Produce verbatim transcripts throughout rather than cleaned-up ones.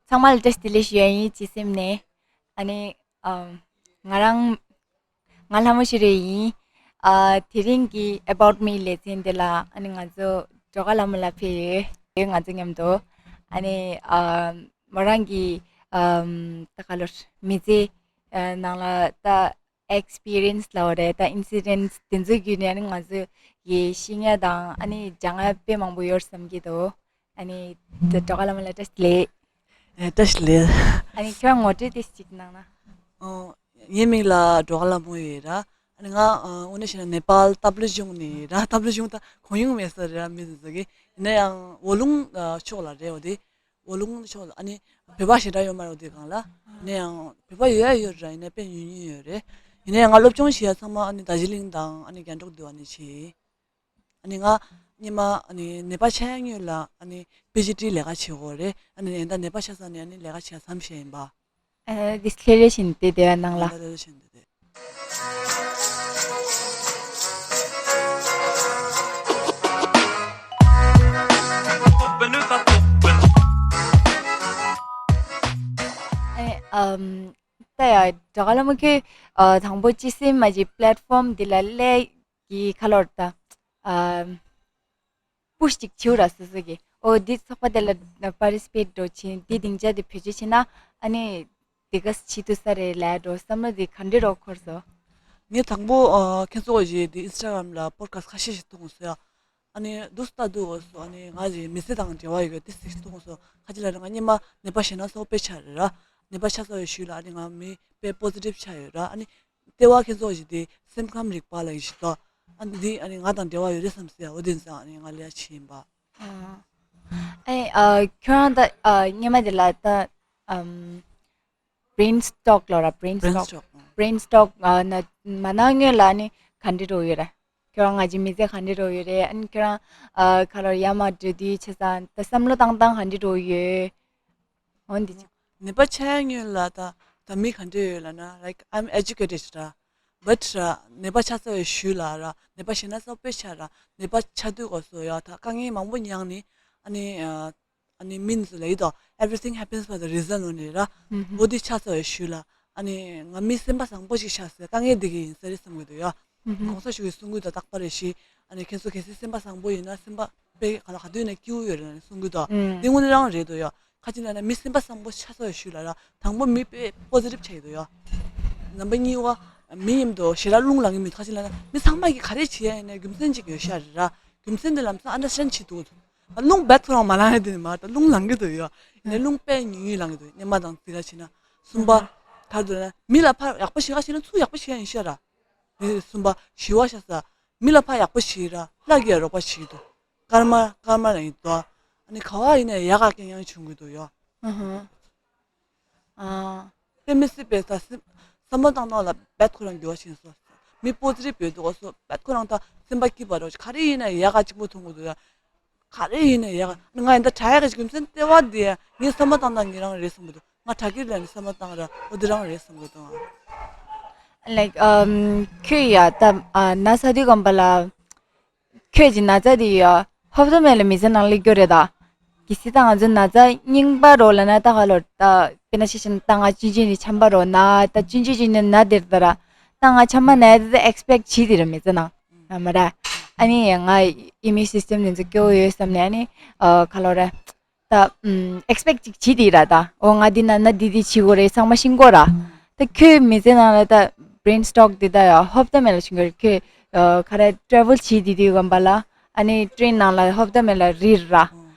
ཚང་མ་ལ་བཀྲ་ཤིས་བདེ་ལེགས་ཞུ་ཡ་ཡིན། སྤྱི་སེམས་ནས། ཨ་ནི་ཨམ། ང་རང་ང་ལྷ་མོ་ཤེས་རིག་ཡིན། ཨ། དེ་རིང་གི་About Me ལེ་ཚན་འདི་ལ་ཨ་ནི་ང་ཚོ་སྒྲོལ་དཀར་ལྷ་མོ་ལགས་ཕེབས་ཡོད། ང་ཚོ་མཉམ་དུ། ཨ་ནི་ཨམ། མོ་རང་གི་ཨམ། ད་ག་ལོར་མི་ཚེ་ནང་ལ་ད་experience ལབ་པ་རེད། ད་incidents དེ་ཚོའི་བརྒྱུད་ནས་ཨ་ནི་ང་ཚོ་གི་ཤེས་ཡོན་དང་ཨ་ནི་སྦྱང་ཡ་དཔེ་མང་པོ་ཡོད་བསམ་གྱི་འདུག་ཨ་ནི་ད་སྒྲོལ་དཀར་ལྷ་མོ་ལགས་བཀྲ་ཤིས་བདེ་ལེགས། ཨ། བཀྲ་ཤིས་བདེ་ལེགས། ཨ་ནི་ཁྱོད་ངོ་སྤྲོད་ཏོག་ཙམ་གནང་ན། ཨོ། ངའི་མིང་ལ་སྒྲོལ་དཀར་ལྷ་མོ་ཡིན་ར། ཨ་ནི་ང་ཨ། དངོས་གནས་བཤད་ན་ནེ་པཱལ་སྟབས་ལེགས་གཞུང་ནས་ར། སྟབས་ལེགས་གཞུང་ད་གོང་ཡུལ་མེད་ས་རེད་ར། མི་འདི་ཚོ་གི་ཡིན་ན་ཡང་ཝོ་ལུང་ཕྱོགས་ལ་རེད། འོ་དེ་ཝོ་ལུང་ཕྱོགས་ལ་ཨ་ནི་བོད་པ་ཞེ་དྲག་ཡོད་མ་རེད། འོ་དེ་སྒང་ལ་ཡིན་ན་ཡང་བོད་པ་ཡོད་ཡ་ཡོད་ར། ཡིན་ན་དཔེ་ཉུང་ཉུང་ཡོད་རེད། ཡིན་ན་ཡང་ང་སློབ་སྦྱོང་བྱེད་ཡ་ཚང་མ་ཨ་ནི་རྡོ་རྗེ་གླིང་དང་ཨ་ནི་རྒྱང་སྒྲོག་འདི་བ་ནས་བྱེད། ཨ་ནི་ང་སྔོན་མ་ཨ་ནི་ནད་པ་ཆགས་ཡ་སྔོན་ལ་ཨ་ནི་པི་ཇི་ཊི་ལས་ཀ་བྱེད་ཀྱི་ཡོད་རེད། ཨ་ནི་ཡིན་ད་ནད་པ་ཆགས་ཚར་ནས་ཨ་ནི་ལས་ཀ་བྱེད་མཚམས་བཞག་ཡིན་པ། ཨ། འདི་ལྷོད་ལྷོད་བྱས་ནས་བསྡད་བསྡད་པ་ནང་ལ། ལྷོད་ལྷོད་བྱས་ནས་བསྡད་བསྡད། ཨེ། ཨམ། ད་ཡ་སྒྲོལ་དཀར་ལྷ་མོ་ཁྱོད། ཨ། དང་པོ་སྤྱི་སེམས་མ་གི་platform འདི་ལ་སླེབས་ཀྱི་ཁ་ལོར་ད། ཨ། push ཅིག་བྱེད་ར་སོ་སོ་གི། ཨོ་འདི་ཚོགས་པ་དེ་ལ་participate འགྲོ་ཕྱིན་འདི་སྡིངས་ཆ་འདི་བེད་སྤྱོད་བྱེད་ན་ཨ་ནི་འདི་ག་བྱེད་ཐུབ་ས་རེད་ལབ་འགྲོ་བསམ་བློ་འདི་ག་འདྲ་རོ་འཁོར་སོང་། ངས་དང་པོ་ཨ། ཁྱེད་ཚོ་གཞི་འདི་Instagram ལ་podcast ཁ་ཤས་ཤིག་མཐོང་སོང་ཡ། ཨ་ནི་འདུག་ལྟ་འདུག་འོ་སོ། ཨ་ནི་ང་གི་མི་ཚེ་དང་འབྲེལ་བ་ཡོད་པའི་ཏི་སིག་མཐོང་སོང་། ཁ་ཅིག་ལ་ང་སྔོན་མ་ནད་པ་ཞེ་ན་སོགས་དཔེ་ཆ་རེད་ར། ནད་པ་ཆགས་ཚར་བའི་ཤུལ་ལ་ཨ་ནི་ང་མི་དཔེ་positive ཆགས་ཡོད་ར། ཨ་ནི་ལྟེ་བ་ཁྱེད་ཚོ་གཞི་འདི་སེམས་ཁམས་རིག་པ་ལ་ཡི་ཞིག་ཏོ། ཨ་ནི་འདི་ཨ་ནི་ང་དང་འབྲེལ་བ་ཡོད་རེད་བསམ་སོང་ཡ། འོ་དེ་ཚོ་ཨ་ནི་ང་ལས་ཡ་ཆེ་ཡིན་པ། ཨ། ཨེ། ཨ། ཁྱོད་རང་ད། ཨ། སྔོན་མ་དེ་ལ་ད། ཨམ། brain stock ལོ་ར། brain brain stock stock brain stock ཨ། ན་མ་ན་སྔོན་ལ་ནི་ག་འདྲ་འགྲོ་ཡོད་ར། ཁྱོད་རང་ང་གི་མི་ཚེ་ག་འདྲ་འགྲོ་ཡོད་རེད། ཨ་ནི་ཁྱོད་རང་ཨ། ག་ལོར་ཡར་མར་འགྲོ་དུས་ཆ་ཚང་ད་བསམ་བློ་བཏང་སྟངས་ག་འདྲ་འགྲོ་ཡོད། འོ་འདི་ཅི། ནད་པ་ཆགས་ཡ་སྔོན་ལ་ད་ད་མི་ག་འདྲ་ཡོད་ལབ་ན། like I'm educated ར། but ར་ནད་པ་ཆགས་ཚར་བའི་ཤུལ་ལ་ར་ནད་པ་ཞེ་ན་སོགས་དཔེ་ཆ་ར་ནད་པ་ཆགས་དུས་སྐབས་སུ་ཡ་ད་དཀའ་ངལ་མང་པོ་མྱངས་ནས་ཨ་ནི་ཨ། ཨ་ནི་མི་ཚོ་ལ་ཡིད་དོ། Everything happens for the reason ལོ་ནི་ར། ཨུ་ཧུམ། འོ་དེ་ཆགས་ཚར་བའི་ཤུལ་ལ་ཨ་ནི་ང་མི་སེམས་པ་བཟང་པོ་ཞིག་ཆགས་སོང་། དཀའ་ངལ་འདི་གི་ཡིན་ས་རེད་བསམ་གྱི་འདུག་ཡ། ཨུ་ཧུམ། གོང་ས་མཆོག་གིས་གསུང་གི་འདུག་རྟག་པར་རེ་ཞིག་ཨ་ནི་ཁྱེད་ཚོ་གལ་སྲིད་སེམས་པ་བཟང་པོ་ཡིན་ན་སེམས་པ་དཔེ་ག་ལ་ག་དུས་ནས་སྐྱིད་པོ་ཡོད་རེད་ལབ་ནས་གསུང་གི་འདུག་ཨུམ། དེ་དངོས་གནས་རང་རེད་འདུག་ཡ། ཁ་ཅིག་ལབ་ན་མི་སེམས་པ་བཟང་པོ་ཆགས་ཚར་བའི་ཤུལ་ལ་ར་དང་པོ་མི་དཔེ་positive ཆགས་ཀྱི་འདུག་ཡ། ནམ་པ་གཉིས་པ་མི་མཉམ་དུ་ཞེ་དྲག་རླུང་ལངས་ཀྱི་མི་འདུག་ཁ་ཅིག་ལབ་ན་མི་ཚང་མ་གིས་ག་རེ་བྱེད་ཡ་ཡིན་ནའི་རྒྱུ་མཚན་ཅིག་ཡོད་ཤག་རེད་ར། རྒྱུ་མཚན་དེ་ལམ་སང་understand བྱེད་ཐུབ་ཀྱི་འདུག་རླུང་རྦད་ཁོ་རང་མ་ལངས་ཡ་དེ་ནི་མ་རེད། ད་རླུང་ལངས་ཀྱི་འདུག་ཡ། ཡིན་ནའི་རླུང་དཔེ་ཉུང་ཉུང་ལངས་ཀྱི་འདུག་སྔོན་མ་དང་ཅིག་ལ་བྱས་ན། གསུམ་པ། ག་རེ་འདུག་ན་མི་ལ་ཕར་ཡག་པོ་བྱེད་ག་བྱས་ན་ཚུར་ཡག་པོ་བྱེད་ཡ་ཡིན་ཤག་ར། དེ་གསུམ་པ་བཞི་པ་ཤ་ཚ། མི་ལ་ཕར་ཡག་པོ་བྱེད་ར་ལྷ་གིས་ཡ་རོགས་པ་བྱེད་ཀྱི་འདུག་ཀརྨ་ཀརྨ་ལ་ཡིན་འདུག་ཨ་ནི་ག་བ་ཡིན་ནའི་ཡག་ག་རྐྱང་རྐྱང་བྱུང་གི་འདུག་ཡ། ཨ་ཧ། ཨ། དཔེ་མི་སྲིད་པའི་ས་སེམས་བསམ་བློ་བཏང་སྟངས་ལ་རྦད་ཁོ་རང་འགྱུར་བ་ཕྱིན་སོང་། མི་positive བོད་འདུག་སོ་རྦད་ཁོ་རང་ད་སེམས་པ་སྐྱིད་པ་རོགས་ག་རེ་ཡིན་ན་ཡག་ག་གཅིག་པོ་མཐོང་གི་འདུག་ཡ། ག་རེ་ཡིན་ན་ཡག་ག་ང་ཡིན་ད་དྲ་ཡག་ག་ཅིག་རྒྱུ་མཚན་ལྟེ་བ་དེ་ངའི་བསམ་བློ་བཏང་སྟངས་ངེད་རང་རེད་བསམ་གི་འདུག་ང་དྲ་རྒྱའི་ལན་བསམ་བློ་བཏང་ར་འོ་དེ་རང་རེད་བསམ་གི་འདུག like um ཁྱོད་ཡ་ད་ན་ཚ་དུས་གོམ་པ་ལ། ཁྱོད་ཀྱི་ན་ཚ་དེ་ཡ་ཧོབ་ཏེ་མེད་ལ་མི་ཚེ་ནང་སླེབས་རྒྱུ་རེད་ད། གལ་སྲིད་ད་ང་ཚོ་ན་ཚ་རྙིང་པ་རོ་ལབ་ན་ད་ག་ལོར་ད་དཔེར་ན་ཆ་བཞག་ན་ད་ང་ཆུང་ཆུང་ནས་ཆམ་པ་རོ་ན་ད་ཆུང་ཆུང་ཆུང་ནས་ན་དེར་ད་ར་ད་ང་ཆམ་པ་ན་ཡ་དེ་ད་expect བྱེད་དེ་ར་མི་ཚེ་ནང་ཨ་མ་ར། ཨ་ནི་ང་immune system དེ་ཚོ་སྐྱོ་བོ་ཡོད་བསམ་ནས་ཨ་ནི་ཨ་ག་ལོར་ར། ད་ཨམ་expect ཅིག་བྱེད་དེ་ར་ད། འོ་ང་འདི་ན་ན་འདི་འདི་བྱེད་དགོས་རེད་ཚང་མ་ཤེས་དགོས་ར། ད་ཁྱོད་མི་ཚེ་ནང་ལ་ད་brain stock འདི་ད་ཡ་ཧོབ་ཏེ་མེད་ལ་ཤེས་དགོས་རེད། ཁྱོད་ཨ་ག་རེ་travel བྱེད་དེ་དུས་གམ་པ་ལ་ཨ་ནི་train ནང་ལ་ཧོབ་ཏེ་མེད་ལ་རིལ་ར།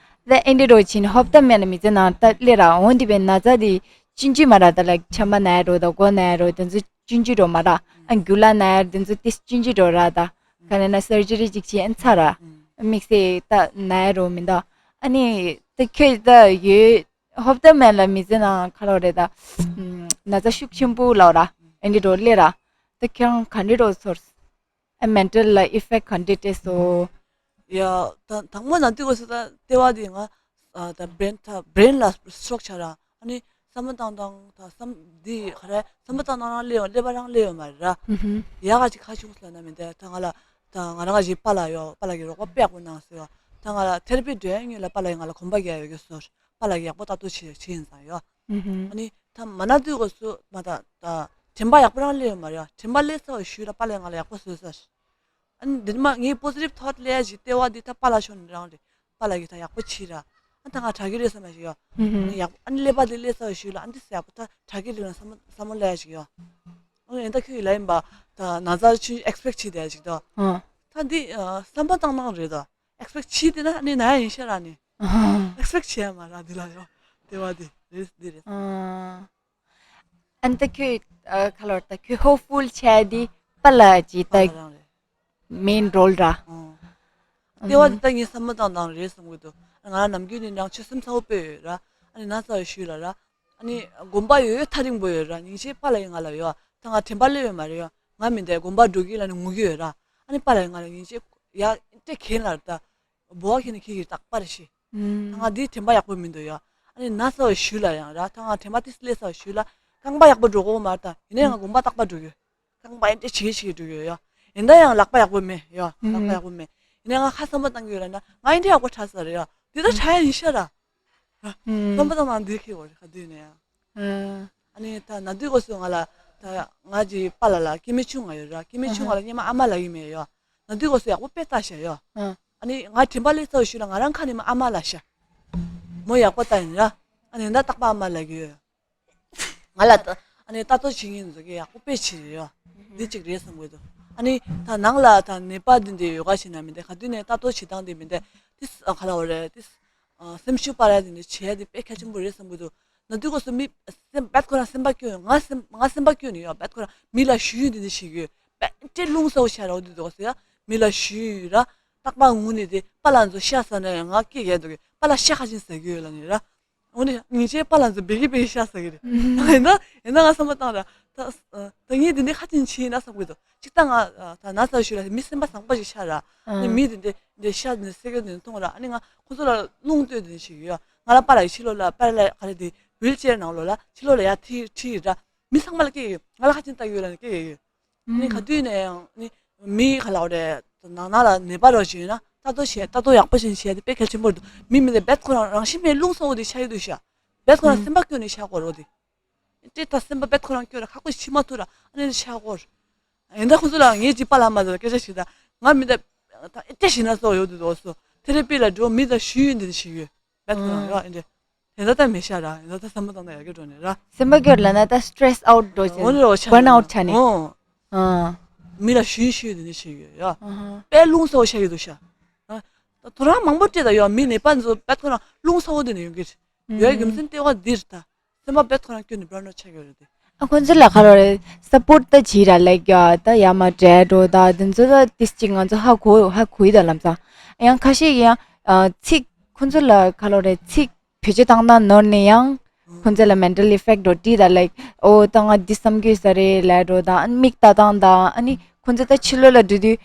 ད་ཨེ་འདྲ་རོ་ཕྱིན་ཧོབ་ཏེ་མེད་ལ་མི་ཚེ་ནང་ད་སླེབས་ར། འོ་འདི་བས་ན་ཚ་འདི་ཅུང་ཅུང་མ་ར་ད་ལ་ཆམ་པ་ན་ཡ་རོ་ད་མགོ་ན་ཡ་རོ་དེ་ཚོ་ཅུང་ཅུང་རོ་མ་ར། ཨ་རྒྱུ་ལ་ན་ཡ་དེ་ཚོ་ཏིས་ཅུང་ཅུང་རོ་ར་ད། ག་ནས་ན་surgery ཅིག་བྱས་ཨ་ཚར་ར། དམིགས་བསལ་ད་ན་ཡ་རོ་མི་འདུག་ཨ་ནི་ད་ཁྱོད་ད་ཡོད། ཧོབ་ཏེ་མེད་ལ་མི་ཚེ་ནང་ག་ལོར་རེད་ད། ན་ཚ་ཤུགས་ཆེན་པོ་ལོག་ར། ཨེ་འདྲ་རོ་སླེབས་ར། ད་ཁྱེད་རང་ག་འདྲ་རོ་ཚོར། ཨ་mental ལ་effect ག་འདྲ་སྤྲད་སོང་། ཡ་ད་དང་པོ་ན་དུས་སྐབས་སུ་ད་ལྟེ་བ་དེ་ང་ད་brain ད་brain ལ་stroke ཆགས་ར། ཨ་ནི་བསམ་བློ་བཏང་སྟངས་ད་བསམ་འདི་ག་རེ་བསམ་བློ་བཏང་སྟངས་རང་སླེབས་ཡོང་ཀླད་པ་རང་སླེབས་ཡོང་མ་རེད་ར། ཧུམ་ཧུམ། ཡག་ག་ཅིག་ག་བྱུང་སོང་ལབ་ན་མི་འདུག་ད་ང་ལ་ད་ང་རང་ག་ཅིག་པཱ་ལགས་ཡོད། པཱ་ལགས་ཀྱིས་རོགས་པ་དཔེ་ཡག་པོ་གནང་སོང་། ད་ང་ལ་therapy འགྲོ་ཡ་སྔོན་ལ་པཱ་ལགས་ཀྱིས་ང་ལ་གོམ་པ་རྒྱག་ཡོད་ཀྱི་སོང་། པཱ་ལགས་ཀྱིས་ཡག་པོ་ལྟ་རྟོག་བྱེད་བྱེད་ཡིན་ཙང་ཡོད། ཨ་ནི་ད་མ་ན་དུས་སྐབས་སུ་མ་ད་ད་དྲན་པ་ཡག་པོ་རང་སླེབས་ཡོད་མ་རེད་ཡ། དྲན་པ་སླེབས་ཚར་བའི་ཤུལ་ལ་པཱ་ལགས་ང་ལ་ཡག་པོ་བཟོས་ཚར། ཨ་ནི་འདི་མ་ངའི་པོ་ཟི་ཊིབ་ཐོཊ་སླེབས་ཡ་ཞིག་ལྟེ་བ་འདི་ད་པཱ་ལགས་ཕྱོགས་ནས་རང་རེད། པཱ་ལགས་ཀྱིས་ད་ཡག་པོ་བྱས་ར། ཨ་ད་ང་དྲག་གི་རེད་བསམ་ཡ་ཞིག་ཡོད། ཨ་ནི་ཡག་པོ་ཨ་ནི་ཀླད་པ་འདི་སླེབས་ཚར་བའི་ཤུལ་ལ་ཨ་འདི་ཡག་པོ་ད་དྲག་གི་རེད་ལ་བསམ་བློ་བསམ་བློ་སླེབས་ཡ་ཞིག་ཡོད། ཨ་ནི་ད་ཁྱོད་ཀྱི་ལ་ཡིན་པ་ད་ན་ཚ་ཆུ་ཨེག་སི་པེག་བྱས་བསྡད་ཡ་ཞིག་ད། ད་འདི་བསམ་པ་བཏང་སྟངས་རེད་ད། ཨེག་སི་པེག་བྱས་བསྡད་ན་ཨ་ནི་ན་ཡ་ཡིན་ཤག་ར་ནི། ཨེག་སི་པེག་བྱས་ཡ་མ་ར་འདི་ལ་ཡོད། ལྟེ་བ་འདི་རེད་འདི་རེད། ཨ་ནི་ད་ཁྱོད་ཨ་ག་ལོར་ད་ཁྱོད་ཧོབ་ཕུལ་བྱས་དེ་པཱ་ལགས་ཀྱི་པཱ་ད་ལགས་རང་རེད། མེན་རོལ་ར། ཨོ། ལྟེ་བ་འདི་ད་ངས་བསམ་བློ་བཏང་སྟངས་རེད་བསམ་གྱི་འདུག་ང་རང་ནམ་རྒྱུན་ནས་ནང་ཆོས་སེམས་ཚ་བོ་དཔེ་ཡོད་ར། ཨ་ནི་ན་ཚ་བའི་ཤུལ་ལ་ར། ཨ་ནི་དགོན་པ་ཡོད་ཡོད་ཐག་རིང་པོ་ཡོད་ར། སྙིང་རྗེ་པཱ་ལགས་ཡིས་ང་ལ་ཡོད་ད་ང་དྲན་པ་སླེབས་ཡོད་མ་རེད་ཡོད། ང་མི་འདའི་དགོན་པ་འགྲོ་གི་ལ་ནི་ངུ་གི་ཡོད་ར། ཨ་ནི་པཱ་ལགས་ཡིས་ང་ལ་སྙིང་རྗེ་ཡ་ཏེ་གན་ལ་ར་ད། འབུ་བ་ཁྱེར་ནས་ཁྱེར་གྱི་རྟག་པར་ཤི། ང་འདིའི་དྲན་པ་ཡག་པོ་མི་འདུག་ཡ། ཨ་ནི་ན་ཚ་བའི་ཤུལ་ལ་ཡང་ར་ད་ང་དྲན་པ་ཏིས་སླེབས་ཚར་བའི་ཤུལ་ལ་རྐང་པ་ཡག་པོ་འགྲོ་གོ་མ་རེད་ད། ཡིན་ན་ཡང་ང་དགོན་པ་རྟག་པར་འགྲོ་གི་ཡོད། རྐང་པ་ཨེ་འདྲ་བྱེད་བྱེད་འགྲོ་གི་ཡོད་ཡ། ཡིན་ད་ཡང་ལག་པ་ཡག་པོ་མེད་ཡ། ལག་པ་ཡག་པོ་མེད། ཡིན་ན་ང་ཁ་བསམ་པ་བཏང་གི་ཡོད་ལ་ན་ང་ཨེ་འདྲ་ཡག་པོ་ཁྲ་ས་རེད་ཡ། དེ་ད་ཁྲ་ཡ་ཡིན་ཤ་ར། བསམ་པ་བཏང་ན་འདི་ཁེ་བོ་རེད་ག་དུས་ནས་ཡ། ཨ་ནི་ད་ན་དུས་སྐབས་སུ་ང་ལ་ད་ང་གི་པཱ་ལགས་ལ་སྐྱེ་དམན་ཆུང་ང་ཡོད་ར། སྐྱེ་དམན་ཆུང་ང་ལ་སྔོན་མ་ཨ་མ་ལབ་ཀྱི་མེད་ཡ། ན་དུས་སྐབས་སུ་ཡག་པོ་དཔེ་ལྟ་ཤ་ཡ། ཨ་ནི་ང་དྲན་པ་སླེབས་ཚར་བའི་ཤུལ་ལ་ང་རང་ཁ་ནས་མ་ཨ་མ་ལབ་ཤ། མོ་ཡག་པོ་ལྟ་ཡིན་ར། ཨ་ནི་ད་རྟག་པར་ཨ་མ་ལབ་ཀྱི་ཡོད། ང་ལ་ད་ཨ་ནི་ལྟ་རྟོག་བྱེད་མཁན་ཚོ་གི་ཡག་པོ་དཔེ་བྱེད་རེད་ཡ། འདི་གཅིག་རེད་བསམ་གྱི་འདུག་ཨ་ནི་ད་ནང་ལ་ད་ནད་པ་འདི་འདྲ་ཡོད་ག་ཞེ་ན་མི་འདྲ་ག་དུས་ནས་ལྟ་རྟོག་བྱེད་སྟངས་འདི་མི་འདྲ། ཏིས་ག་ལབ་དགོས་རེད་ཏིས། སེམས་ཤུགས་སྤར་ཡ་འདི་འདྲ་བྱེད་ཡ་འདི་དཔེ་གལ་ཆེན་པོ་རེད་བསམ་གྱི་འདུག་ན་དུས་སྐབས་སུ་མི་སེམས་རྦད་ཁོ་རང་སེམས་པ་སྐྱོ་ཡོད། ང་སེམས་ང་སེམས་པ་སྐྱོ་ནི་ཡོད། རྦད་ཁོ་རང་མི་ལ་ཞུ་ཡུན་འདི་འདྲ་བྱེད་ཀྱི་ཡོད། རྦད་ཏེ་རླུང་ཚ་བོ་ཤར་འོ་འདི་འདུག་ཟེར་ཡ། མི་ལ་ཞུ་ཡུན་ར། རྟག་པར་ངུ་ནི་དེ་པཱ་ལགས་ཚོ་ཤ་ཟ་ན་ཡང་ང་སྐད་རྒྱག་འདུག་གི་པཱ་ལགས་ཤ་ཁ་ཅིག་ཟ་གི་ཡོད་ལབ་ནི་ར། འོ་ནི་ཉིན་བྱེད་པཱ་ལགས་ཚོ་བེ་གི་བེ་གི་ཤ་ཟ་གི་རེད། ཡིན་ན་ཡིན་ན་ང་བསམ་པ་བཏང་ར། ད་ད་ངས་འདི་འདྲ་ཁ་ཅིག་བྱས་ན་བསམ་གི་འདུག་ཅིག་ད་ང་ད་ན་ཚ་ཞུ་ལ་མི་སེམས་པ་བཟང་པོ་ཞིག་ཤ་ར། ཨ་ནི་མི་འདི་འདྲ་འདི་ཤ་འདི་སེ་གི་འདི་མཐོང་ར། ཨ་ནི་ང་ཁོ་ཚོ་ལ་རླུང་བསྟོད་འདི་ཞིག་ཡོད། ང་ལ་པཱ་ལགས་ཕྱི་ལོགས་ལ་པཱ་ལགས་ག་རེ་འདི་ཝིལ་ཅེར་ནང་ལོགས་ལ་ཕྱི་ལོགས་ལ་ཡ་ཁྲིད་ཁྲིད་ར། མི་ཚང་མ་ལ་སྐད་ཡོད། ང་ལ་ཁ་ཅིག་ལྟ་གི་ཡོད་ལ་ནི་སྐད་ཡོད། ནི་ག་དུས་ནས་ཡང་ནི་མི་ག་ལབ་རེད། ནང་ན་ལ་ནད་པ་རོ་ཞིག་ཡོད་ན་ལྟ་རྟོག་བྱས་ལྟ་རྟོག་ཡག་པོ་ཞིག་བྱས་ཏེ་དཔེ་གལ་ཆེན་པོ་རེད་འདུག་མི་མི་ལ་རྦད་ཁོ་རང་རང་བཞིན་མེད་རླུང་ཚ་བོ་དེ་ཤ་ཡི་འདུག་ཤ། རྦད་ཁོ་རང་སེམས་པ་སྐྱོ་ནས་ཤ་སྐོར་རོ་དེ། ཏེ་ད་སེམས་པ་རྦད་ཁོ་རང་སྐྱོ་ར་ཁག་པོ་ཞིག་མ་ཐུག་ར་ཨ་ནི་ཤ་སྐོར། ཡིན་ད་ཁོ་ཚོ་ལ་ངས་ཅིག་པཱ་ལགས་མ་ཟེར་སྐད་ཆ་ཞིག་ད་ང་མི་ད་ད་ཨེ་ཏེ་ཞིག་ན་སོ་ཡོད་དུ་འདུག་སོ་ཐེ་རེ་པི་ལ་འགྲོ་མི་ད་ཞུ་ཡུན་འདི་ཞིག་ཡོད། རྦད་ཁོ་རང་ཡོད་ཨེ་འདྲ། དེ་འདྲ་ད་མི་ཤ་ར་ཡིན་ད་ད་བསམ་བློ་བཏང་ན་ཡག་གི་འགྲོ་ནས་ར། སེམས་པ་སྐྱོ་ལ་ན་ད་སི་ཊེ་རེ་སི་ཨའུ་ཊི་འགྲོ་ཅིག་འོ་རེ་འོ་ཆ་བར་ནི་ཨའུ་ཊི་ཆ་ནི། ཨོ། ཨ། མི་ལ་ཞུ་ཡིན་ཞུ་ཡིན་དེ་ནི་ཞུ་ཡོད་ཡ། ཨ་ཧ། དཔེ་རླུང་ཚ་བོ་ཤ་ཡོད་དུ་ཤ། ཨ། ད་ཐོ་རངས་མང་པོ་སྤྲད་ད་ཡོད་མི་ནད་པ་ཚོ་དཔེ་ཐོ་རངས་རླུང་ཚ་བོ་དེ་ནི་ཡོང་གི་རེད། ཡོད་རྒྱུ་མཚན་ལྟེ་བ་འདིར་ད། སེམས་པ་དཔེ་ཐོ་རངས་སྐྱོ་ནི་བར་ནོ་ཆ་ཡོད་རེད་དེ། ཨ་ཁོང་ཚོ་ལ་ཁ་རོ་རེད་སཔོར་ཊི་ད་བྱེད་ར་ལེགས་ཡ་ད་ཡ་མ་འདྲེ་འགྲོ་ད་དེ་ཚོ་ད་ཏིས་ཅིག་ང་ཚོ་ཧ་གོ་ཧ་གོ་ཡི་ད་ལམ་སང་། ཡང་ཁ་ཤས་ཡང་ཨ་ཚིག་ཁོང་ཚོ་ལ་ཁ་རོ་རེད་ཚིག་བེད་སྤྱོད་བཏང་སྟངས་ནོར་ནས་ཡང་། ཁོང་ཚོ་ལ་མེན་ཊལ་ཨི་ཕེག་ཊི་འགྲོ་དྲིས་ད་ལེགས་ཨོ་ད་ང་འདི་བསམ་གྱི་ས་རེད་ལས་འགྲོ་ད་ཨ་ནི་མིག་ལྟ་སྟངས་ད་ཨ་ནི་ཁོང་ཚོ་ད་ཕྱི་ལོགས་ལ་འགྲོ་དུས་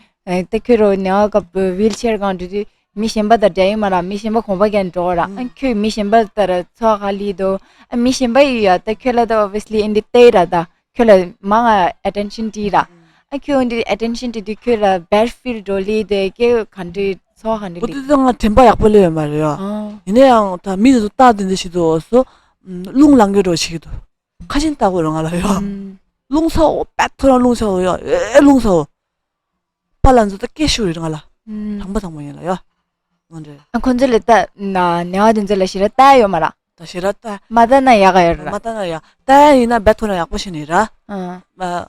ད་ཁྱོད་རོ་ཉ་བ་སྐབས་ཝིལ་ཆེར་སྒང་འགྲོ་དུས་མི་གཞན་པ་དང་འདྲ་ཡི་མ་ར་མི་གཞན་པ་གོམ་པ་རྒྱག་འགྲོ་ར་ཨ་ཁྱོད་མི་གཞན་པ་ལྟར་ཚོགས་ཁ་ལི་དོ་ཨ་མི་གཞན་པ་ཡི་ཡ་ད་ཁྱོད་ལ་ད་ཨོ་བི་ཡ་སི་ལི་ཨིན་འདི་ཏེ་ར་ད་ཁྱོད་ལ་མང་ང་ཨེ་ཊེན་ཤན་དྲིས་ར་ཨ་ཁྱོད་འདི་ཨེ་ཊེན་ཤན་དྲིས་དུས་ཁྱོད་ལ་བེཌ་ཕིལ་འགྲོ་ལི་དེ་ཁྱོད་ག་འདྲི། ཚོགས་ཧ་འདི་གོ་ལི། དུས་ཚོད་ང་དྲན་པ་ཡག་པོ་སླེབས་ཡོད་མ་རེད་ཡ། ཨ། ཡིན་ན་ཡང་ད་མི་དེ་ཚོ་རྟགས་དེ་འདྲ་ཞིག་འདུག་སོ། རླུང་ལངས་གི་འགྲོ་ཞིག་འདུག་ཁ་ཆེན་ལྟ་དགོས་རེད་ང་ལ་ཡ། ཨུམ། རླུང་ཚ་བོ་པད་ཐོ་རང་རླུང་ཚ་བོ་ཡ་ཨེ་རླུང་ཚ་བོ། པཱ་ལགས་ཚོ་ད་སྐད་ཤུགས་རེད་ང་ལ། ཨུམ། དང་པོ་དང་པོ་ཡིན་ལ་ཡ། འོ་འདྲ། ཨ་ཁོང་ཚོ་ལ་ལྟ་ན་ནེ་བ་དེ་ཚོ་ལ་ཞེ་དྲག་ལྟ་ཡོད་མ་ར། ད་ཞེ་དྲག་ལྟ། མ་ལྟ་ན་ཡག་ག་ཡོད་ར། མ་ལྟ་ན་ཡ་ལྟ་ཡ་ཡིན་ན་པད་ཐོ་རང་ཡག་པོ་ཞིག་ནི་ར། ཨ།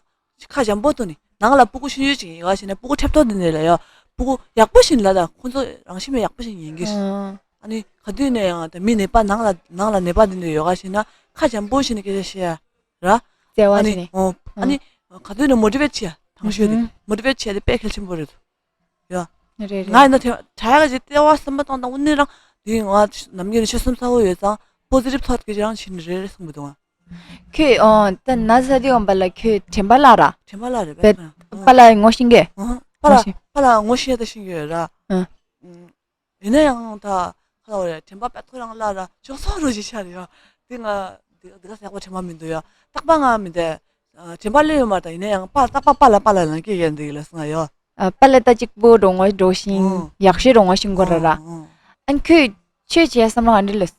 ཁ་འཇམ་པོ་ཐོག་ནས་ནང་ལ་སྤུ་གུ་ཆུང་ཆུང་ཅིག་ཡོད་བྱས་ནས་སྤུ་གུ་ཁྲེབ་ཐོག་འདི་ནས་ལ་ཡ། སྤུ་གུ་ཡག་པོ་ཞིག་ལ་ད་ཁོང་ཚོ་རང་བཞིན་མེད་ཡག་པོ་ཞིག་ཉན་གི་རེད། ཨ་ནི་ག་དུས་ནས་ཡང་ད་མི་ནད་པ་ནང་ལ་ནང་ལ་ནད་པ་འདི་འདྲ་ཡོད་ག་ཞེ་ན་ཁ་འཇམ་པོ་ཞིག་ནས་སྐད་ཆ་བཤད་ཡ་ར། བརྩེ་བ་ཨ་ནི་ཞིག་ནས། ཨོ་ཨ་ནི་ག་དུས་ནས་མོ་ཊི་ཝེཊ་བྱེད་ཡ་དང་ཤོས་དེ་མོ་ཊི་ཝེཊ་བྱེད་ཡ་དེ་དཔེ་གལ་ཆེན་པོ་རེད་འདུག་ཡ། རེད་རེད། ང་ཡིན་ན་དྲ་ཡག་ཅིག་ལྟེ་བ་སེམས་པ་བཏང་བཏང་དབུ་ནས་རང་དེ་ང་ནམ་རྒྱུན་ནས་ཆོས་སེམས་ཚ་བོ་ཡོད་ཙང་པོ་ཟི་ཊིབ་ཐོཊ་གི་རང་བྱེད་ནི་རེད་རེད་གསུང་གི་འདུག་ང་། ཁྱོད་ཨོ་ད་ན་ཚ་དེ་འོང་པ་ལ་ཁྱོད་དྲན་པ་བརླག་ར། དྲན་པ་བརླག་རེད་པས། པཱ་ལགས་ངོ་ཤེས་གི། ཨོ་པཱ་ལགས་པཱ་ལགས་ངོ་ཤེས་ད་ཤེས་གི་ཡོད་ར། ཨ། ཡིན་ན་ཡང་ད་ཁ་ལ་བ་རེད་དྲན་པ་པད་ཐོ་རང་བརླག་ར་ཅོག་སོ་རོ་ཞིག་ཤར་ཡོད། དེ་ང་དེ་དེ་ག་ཟེག་པ་དྲན་པ་མི་འདུག་ཡ། རྟག་པ་ང་མི་འདུག་དྲན་པ་སླེབས་ཡོད་མ་རེད་ད་ཡིན་ན་ཡང་པཱ་རྟག་པ་པཱ་ལགས་པཱ་ལགས་ལ་སྐད་རྒྱག་འདུག་ལ་སོང་ཡོད། ཨ་པཱ་ལགས་ད་གཅིག་པོ་འགྲོ་ངོ་འགྲོ་ཤིང་ཨོ། ཡག་ཤོས་འགྲོ་ངོ་ཤིང་གོ་ར་ར། ཨོ་ཨོ། ཨན་ཁྱོད་ཆོས་བྱེད་བསམ་ར་ཨ་འདྲི་ལོས།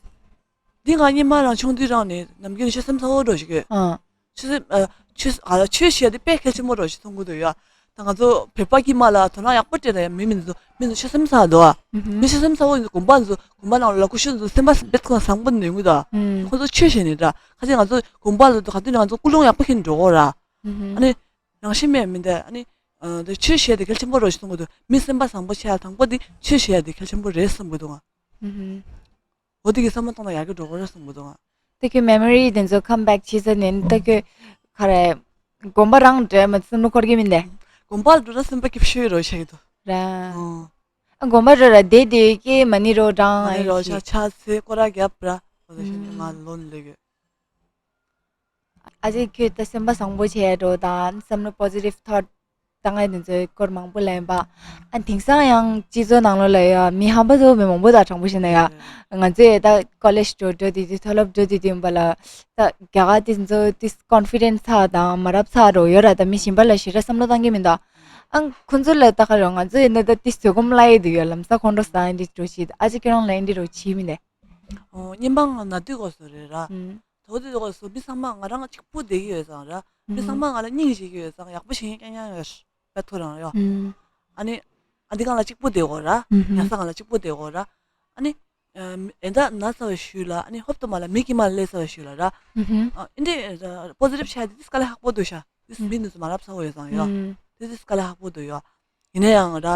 འདི་ང་སྔོན་མ་རང་ཆུང་དུས་རང་ནས་ནམ་རྒྱུན་ཆོས་སེམས་ཚ་བོ་འདྲ་ཞིག་ཡོད། ཨ། ཆོས་སེམས་ཨ་ཆོས་ཨ་ཆོས་ཞེས་དེ་དཔེ་གལ་ཆེན་པོ་འདྲ་ཞིག་མཐོང་གི་འདུག་ཡ། ད་ང་ཚོ་བོད་པ་གི་མ་ལ་དོ་སྣང་ཡག་པོ་སྤྲད་ན་ཡང་མི་མི་ཚོ་མི་ཚོ་ཆོས་སེམས་ཚ་འདུག་ཨ། ཨུ་ཧུམ། མི་ཆོས་སེམས་ཚ་བོ་དགོན་པ་ཚོ་དགོན་པ་ནང་ལ་ཀུ་ཤུ་ཚོ་སེམས་པ་བེད་ཁོ་བཟང་པོ་ནས་ཡོང་གི་འདུག་ཨ། ཨུམ། ཁོ་ཚོ་ཆོས་ཞེས་ནས་འདྲ་ཁ་ཅིག་ང་ཚོ་དགོན་པ་ཚོ་ག་དུས་ནས་ང་ཚོ་ཀུན་སློང་ཡག་པོ་ཞིག་འགྲོ་གོ་ར། ཨུ་ཧུམ། ཨ་ནི། རང་བཞིན་མེད་མི་འདུག་ཨ་ནི། ཨ་འདི་ཆོས་ཞེས་དེ་གལ་ཆེན་པོ་རེད་བསམ་གྱི་འདུག་མི་སེམས་པ་བཟང་པོ་བྱས་དང་པོ་དེ་ཆོས་ཞེས་དེ་གལ་ཆེན་པོ་རེད་བསམ་གྱི་འདུག་ང་། ཨུ་ཧུམ། འོ་དེ་གི་བསམ་བློ་བཏང་ན་ཡག་གི་འགྲོ་གི་རེད་བསམ་གྱི་འདུག་ང་། ད་ཁྱོད་མེ་མོ་རི་དེ་ཚོ་ཁམ་བེག་བྱེད་ས་ནས་ད་ཁྱོད་ག་རེ། དགོན་པ་རང་འདྲ་མ་བསམ་བློ་འཁོར་གྱི་མིན་ནས། དགོན་པ་འགྲོ་ན་སེམས་པ་སྐྱིད་ཤོས་རོ་བྱེད་ཀྱི་འདུག་ར། ཨོ། ཨ་དགོན་པ་འགྲོ་ར་བསྡད་དེ་སྐྱེ་མ་ནི་རོ་གྲང་མ་ནི་རོ་ཨེ་ཆ་ཆ་ཚེ་སྐོར་ར་རྒྱབ་ར། འོ་དེ་བཞིན་ང་ལོན་ལེ་གི། ཨ་ཅེ་ཁྱོད་ད་སེམས་པ་བཟང་པོ་བྱས་འགྲོ་དང་བསམ་བློ་positive thought བཏང་ཡ་དེ་ཚོའི་སྐོར་མང་པོ་ལབ་ཡིན་པ། ཨ་དེང་སང་ཡང་སྤྱི་ཚོགས་ནང་ལོགས་ལ་ཡ་མི་ཧམ་པ་ཚོ་མི་མང་པོ་དང་དྲང་པོ་བཤད་ན་ཡ། ང་ཚོས་ད་ཀོ་ལེཇ་འགྲོ་འགྲོ་དུས་དུས་མཐོ་སློབ་འགྲོ་དུས་དུས་ཡིན་པ་ལ། ད་རྒྱ་གར་དེ་ཚོ་དེ་ཀོན་ཕི་ཌེན་སི་ཚ་དང་མ་རབས་ཚ་འགྲོ་ཡོད་ར། ད་མི་གཞན་པ་ལ་ཞེ་དྲག་བསམ་བློ་བཏང་གི་མི་འདུག་ཨ་ཁོ་ཚོ་ལ་ད་ག་རེ་ང་ཚོ་ཡིན་ན་ད་དེ་བཟོད་སྒོམ་ལ་ཡི་དུས་ཡོད་ལམ་སང་ཁོང་ཁྲོ་ཟ་ཡིན་དེ་འགྲོ་ཞིག་ཨ་ཅེ་ཁྱོད་རང་ལ་ཡིན་དེ་འགྲོ་ཕྱིན་མི་འདུག་ཨོ་སྔོན་མ་ང་ན་དུས་གོ་སོ་རེད་ར། ཨུམ། ད་འོ་དེ་དུས་གོ་སོ་མི་ཚང་མ་ང་རང་གཅིག་པུ་བསྡད་ཀྱི་ཡོད་ཙང་ར། མི་ཚང་མ་ང་ལ་སྙིང་རྗེ་གི་ཡོད་ཙང་ཡག་པོ་བྱེད་མཁན་རྐྱང་རྐྱང་ཡོད་རེད་ཐོ་རང་ཡོད། ཨུམ། ཨ་ནི། ཨ་འདི་གང་ལ་གཅིག་པུ་བསྡད་གོ་ར། ཨུམ་ཧུམ། ཉལ་ས་གང་ལ་གཅིག་པུ་བསྡད་གོ་ར། ཨ་ནི། ཨེ་ད་ན་ཚ་བའི་ཤུལ་ལ་ཨ་ནི་ཧོབ་ཏེ་མ་ལ་མི་གི་མ་ལ་སླེབས་ཚར་བའི་ཤུལ་ལ་ར། ཨུམ་ཧུམ། ཨ་འདི་པོ་ཛི་ཊིབ་ཆགས་དེ་དཀའ་ལས་ཁག་པོ་འདུག་ཤག་དེ་མི་འདི་ཚོ་མ་ལབ་ཚར་བ་ཡོད་ཙང་ཡོད། ཨུམ། དེ་དེ་དཀའ་ལས་ཁག་པོ་འདུག་ཡོད། ཡིན་ན་ཡང་ར།